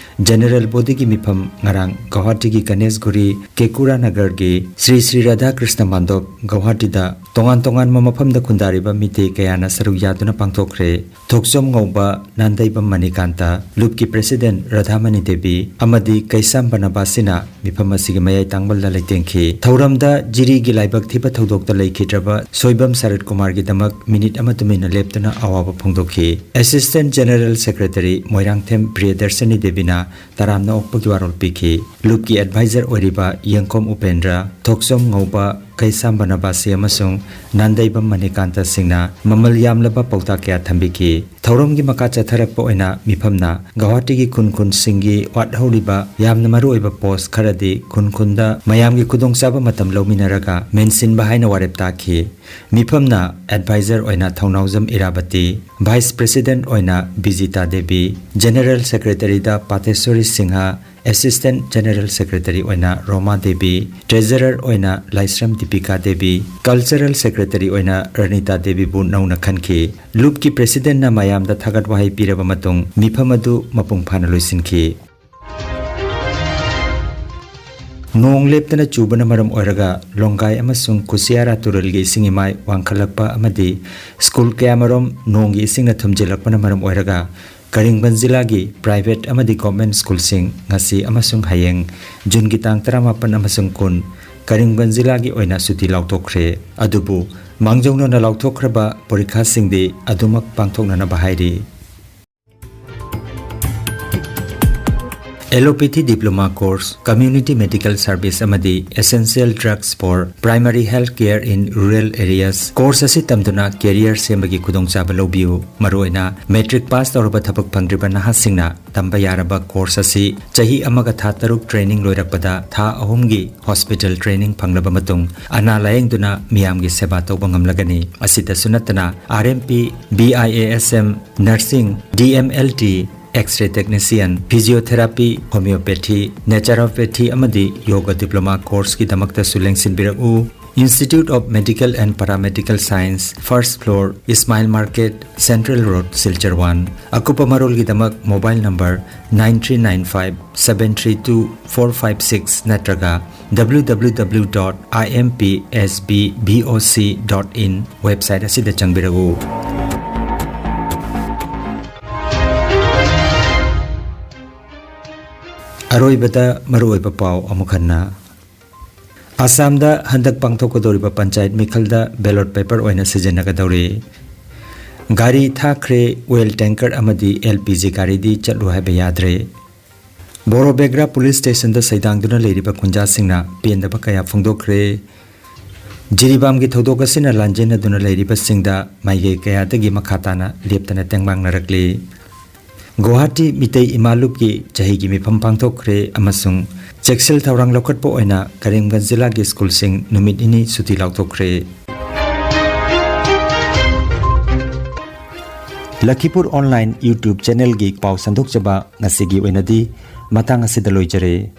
ꯖꯦꯅꯔꯦꯜ ꯕꯣꯗꯤꯒꯤ ꯃꯤꯐꯝ ꯉꯔꯥꯡ ꯒꯨꯋꯥꯍꯥꯇꯤꯒꯤ ꯒꯅꯦꯁꯒꯨꯔꯤ, ꯀꯦꯀꯨꯔꯥ ꯅꯒꯔꯒꯤ ꯁ꯭ꯔꯤ ꯁ꯭ꯔꯤ ꯔꯥꯙꯥ ꯀ꯭ꯔꯤꯁꯅ ꯃꯥꯟꯗꯣꯞ ꯒꯨꯋꯥꯍꯥꯇꯤꯗ ꯇꯣꯉꯥꯟ ꯇꯣꯉꯥꯟꯕ ꯃꯐꯝꯗ ꯈꯨꯟꯗꯥꯔꯤꯕ ꯃꯤꯇꯩ ꯀꯌꯥꯅ ꯁꯔꯨꯛ ꯌꯥꯗꯨꯅ ꯄꯥꯡꯊꯣꯛꯈ꯭ꯔꯦ꯫ ꯊꯣꯛꯆꯣꯝ ꯉꯧꯕ ꯅꯥꯟꯗꯩꯕꯝ ꯃꯅꯤꯀꯥꯟꯇ, ꯂꯨꯞꯀꯤ ꯄ꯭ꯔꯦꯁꯤꯗꯦꯟꯠ ꯔꯥꯙꯥꯃꯅꯤ ꯗꯦꯕꯤ ꯑꯃꯗꯤ ꯀꯩꯁꯥꯝ ꯕꯅꯕꯥꯁꯤꯅ ꯃꯤꯐꯝ ꯑꯁꯤꯒꯤ ꯃꯌꯥꯏ ꯇꯥꯡꯕꯜꯗ ꯂꯩꯇꯦꯡꯈꯤ꯫ ꯊꯧꯔꯝꯗ ꯖꯤꯔꯤꯒꯤ ꯂꯥꯏꯕꯛ ꯊꯤꯕ ꯊꯧꯗꯣꯛꯇ ꯂꯩꯈꯤꯗ꯭ꯔꯕ ꯁꯣꯏꯕꯝ ꯁꯔꯠ ꯀꯨꯃꯥꯔꯒꯤꯗꯃꯛ ꯃꯤꯅꯤꯠ ꯑꯃ ꯇꯨꯃꯤꯟꯅ ꯂꯦꯞꯇꯅ ꯑꯋꯥꯕ ꯐꯣꯡꯗꯣꯛꯈꯤ꯫ Assistant General Secretary ꯃꯣꯏꯔꯥꯡꯊꯦꯝ ꯄ꯭ꯔꯤꯌꯗꯔꯁꯅꯤ ꯗꯦꯕꯤꯅ ꯇꯔꯥꯝꯅ ꯑꯣꯛꯄꯒꯤ ꯋꯥꯔꯣꯜ ꯄꯤꯈꯤ꯫ ꯂꯨꯞꯀꯤ advisor ꯑꯣꯏꯔꯤꯕ ꯌꯦꯡꯈꯣꯝ ꯎꯄꯦꯟꯗ꯭ꯔ, ꯊꯣꯛꯆꯣꯝ ꯉꯧꯕ, ꯀꯩꯁꯥꯝꯕ ꯅꯕꯥꯁꯤ ꯑꯃꯁꯨꯡ ꯅꯥꯟꯗꯩꯕꯝ ꯃꯅꯤꯀꯥꯟꯇ ꯁꯤꯡꯅ ꯃꯃꯜ ꯌꯥꯝꯂꯕ ꯄꯥꯎꯇꯥꯛ ꯀꯌꯥ ꯊꯝꯕꯤꯈꯤ꯫ ꯊꯧꯔꯝꯒꯤ ꯃꯈꯥ ꯆꯠꯊꯔꯛꯄ ꯑꯣꯏꯅ ꯃꯤꯐꯝꯅ ꯒꯧꯍꯥꯇꯤꯒꯤ ꯈꯨꯟ ꯈꯨꯟꯁꯤꯡꯒꯤ ꯋꯥꯠꯍꯧꯔꯤꯕ ꯌꯥꯝꯅ ꯃꯔꯨꯑꯣꯏꯕ post ꯈꯔꯗꯤ ꯈꯨꯟ ꯈꯨꯟꯗ ꯃꯌꯥꯝꯒꯤ ꯈꯨꯗꯣꯡꯆꯥꯕ ꯃꯇꯝ ꯂꯧꯃꯤꯟꯅꯔꯒ ꯃꯦꯟꯁꯤꯟꯕ ꯍꯥꯏꯅ ꯋꯥꯔꯦꯞ ꯇꯥꯈꯤ꯫ ꯃꯤꯐꯝꯅ advisor ꯑꯣꯏꯅ ꯊꯧꯅꯥꯎꯖꯝ ꯏꯔꯥꯕꯇꯤ, Vice President ꯑꯣꯏꯅ ꯕꯤꯖꯤꯇꯥ Devi, General Secretaryꯗ ꯄꯥꯇꯦꯁꯣꯔꯤ Singh, Assistant General Secretary ꯑꯣꯏꯅ ꯔꯣꯃꯥ ꯗꯦꯕꯤ, Treasurer ꯑꯣꯏꯅ ꯂꯥꯏꯁ꯭ꯔꯝ ꯗꯤꯄꯤꯀꯥ ꯗꯦꯕꯤ, Cultural Secretary ꯑꯣꯏꯅ ꯔꯅꯤꯇꯥ ꯗꯦꯕꯤꯕꯨ ꯅꯧꯅ ꯈꯟꯈꯤ꯫ ꯂꯨꯞꯀꯤ Presidentꯅ ꯃꯌꯥꯝꯗ ꯊꯥꯒꯠ ꯋꯥꯍꯩ ꯄꯤꯔꯕ ꯃꯇꯨꯡ ꯃꯤꯐꯝ ꯑꯗꯨ ꯃꯄꯨꯡ ꯐꯥꯅ ꯂꯣꯏꯁꯤꯟꯈꯤ꯫ ꯅꯣꯡ ꯂꯦꯞꯇꯅ ꯆꯨꯕꯅ ꯃꯔꯝ ꯑꯣꯏꯔꯒ ꯂꯣꯡꯒꯥꯏ ꯑꯃꯁꯨꯡ ꯀꯨꯁꯤꯌꯥꯔꯥ ꯇꯨꯔꯦꯜꯒꯤ ꯏꯁꯤꯡ ꯏꯃꯥꯏ ꯋꯥꯡꯈꯠꯂꯛꯄ ꯑꯃꯗꯤ ꯁ꯭ꯀꯨꯜ ꯀꯌꯥꯃꯔꯨꯝ ꯅꯣꯡꯒꯤ ꯏꯁꯤꯡꯅ ꯊꯨꯝꯖꯤꯜꯂꯛꯄꯅ ꯃꯔꯝ ꯑꯣꯏꯔꯒ ꯀꯔꯤꯝꯒꯟꯖ ꯖꯤꯂꯥꯒꯤ private ꯑꯃꯗꯤ government ꯁ꯭ꯀꯨꯜꯁꯤꯡ ꯉꯁꯤ ꯑꯃꯁꯨꯡ ꯍꯌꯦꯡ, ꯖꯨꯟꯒꯤ ꯇꯥꯡ ꯇꯔꯥꯃꯥꯄꯟ ꯑꯃꯁꯨꯡ ꯀꯨꯟ, ꯀꯔꯤꯝꯒꯟꯖ ꯖꯤꯂꯥꯒꯤ ꯑꯣꯏꯅ ꯁꯨꯇꯤ ꯂꯥꯎꯊꯣꯛꯈ꯭ꯔꯦ꯫ ꯑꯗꯨꯕꯨ ꯃꯥꯡꯖꯧꯅꯅ ꯂꯥꯎꯊꯣꯛꯈ꯭ꯔꯕ ꯄꯔꯤꯈꯥꯁꯤꯡꯗꯤ ꯑꯗꯨꯃꯛ ꯄꯥꯡꯊꯣꯛꯅꯅꯕ ꯍꯥꯏꯔꯤ꯫ Allopathy Diploma Course, Community Medical Service ꯑꯃꯗꯤ Essential Drugs for Primary Health Care in Rural Areas course ꯑꯁꯤ ꯇꯝꯗꯨꯅ career ꯁꯦꯝꯕꯒꯤ ꯈꯨꯗꯣꯡꯆꯥꯕ ꯂꯧꯕꯤꯌꯨ꯫ ꯃꯔꯨꯑꯣꯏꯅ matric pass ꯇꯧꯔꯕ ꯊꯕꯛ ꯐꯪꯗ꯭ꯔꯤꯕ ꯅꯍꯥꯁꯤꯡꯅ ꯇꯝꯕ ꯌꯥꯔꯕ course ꯑꯁꯤ ꯆꯍꯤ ꯑꯃꯒ ꯊꯥ ꯇꯔꯨꯛ training ꯂꯣꯏꯔꯛꯄꯗ ꯊꯥ ꯑꯍꯨꯝꯒꯤ hospital training ꯐꯪꯂꯕ ꯃꯇꯨꯡ ꯑꯅꯥ ꯂꯥꯌꯦꯡꯗꯨꯅ ꯃꯤꯌꯥꯝꯒꯤ ꯁꯦꯕꯥ ꯇꯧꯕ ꯉꯝꯂꯒꯅꯤ꯫ ꯑꯁꯤꯇꯁꯨ ꯅꯠꯇꯅ R M P, B I A S M, nursing, D M L T, X-ray technician, physiotherapy, homeopathy, naturopathy ꯑꯃꯗꯤ yoga diploma courseꯀꯤꯗꯃꯛꯇꯁꯨ ꯂꯦꯡꯁꯤꯟꯕꯤꯔꯛꯎ꯫ Institute of Medical and Paramedical Science, first floor, Ismail Market, Central Road, Silchar one꯫ ꯑꯀꯨꯞꯄ ꯃꯔꯣꯜꯒꯤꯗꯃꯛ mobile number nine three nine five seven three two four five six ꯅꯠꯇ꯭ꯔꯒ W W W dot I M P S B B O C dot in website ꯑꯁꯤꯗ ꯆꯪꯕꯤꯔꯛꯎ꯫ ꯑꯔꯣꯏꯕꯗ ꯃꯔꯨꯑꯣꯏꯕ ꯄꯥꯎ ꯑꯃꯨꯛ ꯍꯟꯅ꯫ ꯑꯁꯥꯝꯗ ꯍꯟꯗꯛ ꯄꯥꯡꯊꯣꯛꯀꯗꯧꯔꯤꯕ panchayat ꯃꯤꯈꯜꯗ ballot paper ꯑꯣꯏꯅ ꯁꯤꯖꯤꯟꯅꯒꯗꯧꯔꯤ꯫ ꯒꯥꯔꯤ ꯊꯥꯈ꯭ꯔꯦ, ꯑꯣꯏꯜ ꯇꯦꯡꯀꯔ ꯑꯃꯗꯤ ꯑꯦꯜ ꯄꯤ ꯖꯤ ꯒꯥꯔꯤꯗꯤ ꯆꯠꯂꯨ ꯍꯥꯏꯕ ꯌꯥꯗ꯭ꯔꯦ꯫ ꯕꯣꯔꯣꯕꯦꯒ꯭ꯔꯥ ꯄꯨꯂꯤꯁ ꯁ꯭ꯇꯦꯁꯟꯗ ꯁꯩꯗꯥꯡꯗꯨꯅ ꯂꯩꯔꯤꯕ ꯈꯨꯟꯖꯥꯁꯤꯡꯅ ꯄꯦꯟꯗꯕ ꯀꯌꯥ ꯐꯣꯡꯗꯣꯛꯈ꯭ꯔꯦ꯫ ꯖꯤꯔꯤꯕꯥꯝꯒꯤ ꯊꯧꯗꯣꯛ ꯑꯁꯤꯅ ꯂꯥꯟꯖꯦꯟꯅꯗꯨꯅ ꯂꯩꯔꯤꯕꯁꯤꯡꯗ ꯃꯥꯏꯀꯩ ꯀꯌꯥꯗꯒꯤ ꯃꯈꯥ ꯇꯥꯅ ꯂꯦꯞꯇꯅ ꯇꯦꯡꯕꯥꯡꯅꯔꯛꯂꯤ꯫ ꯒꯨꯋꯥꯍꯥꯇꯤ ꯃꯤꯇꯩ ꯏꯃꯥ ꯂꯨꯞꯀꯤ ꯆꯍꯤꯒꯤ ꯃꯤꯐꯝ ꯄꯥꯡꯊꯣꯛꯈ꯭ꯔꯦ ꯑꯃꯁꯨꯡ ꯆꯦꯛꯁꯤꯜ ꯊꯧꯔꯥꯡ ꯂꯧꯈꯠꯄ ꯑꯣꯏꯅ ꯀꯔꯤꯝꯒꯟꯖ ꯖꯤꯂꯥꯒꯤ ꯁ꯭ꯀꯨꯜꯁꯤꯡ ꯅꯨꯃꯤꯠ ꯅꯤꯅꯤ ꯁꯨꯇꯤ ꯂꯥꯎꯊꯣꯛꯈ꯭ꯔꯦ꯫ ꯂꯈꯤꯄꯨꯔ ꯑꯣꯟꯂꯥꯏꯟ YouTube ꯆꯦꯅꯦꯜꯒꯤ ꯄꯥꯎ ꯁꯟꯗꯣꯛꯆꯕ ꯉꯁꯤꯒꯤ ꯑꯣꯏꯅꯗꯤ ꯃꯇꯥꯡ ꯑꯁꯤꯗ ꯂꯣꯏꯖꯔꯦ꯫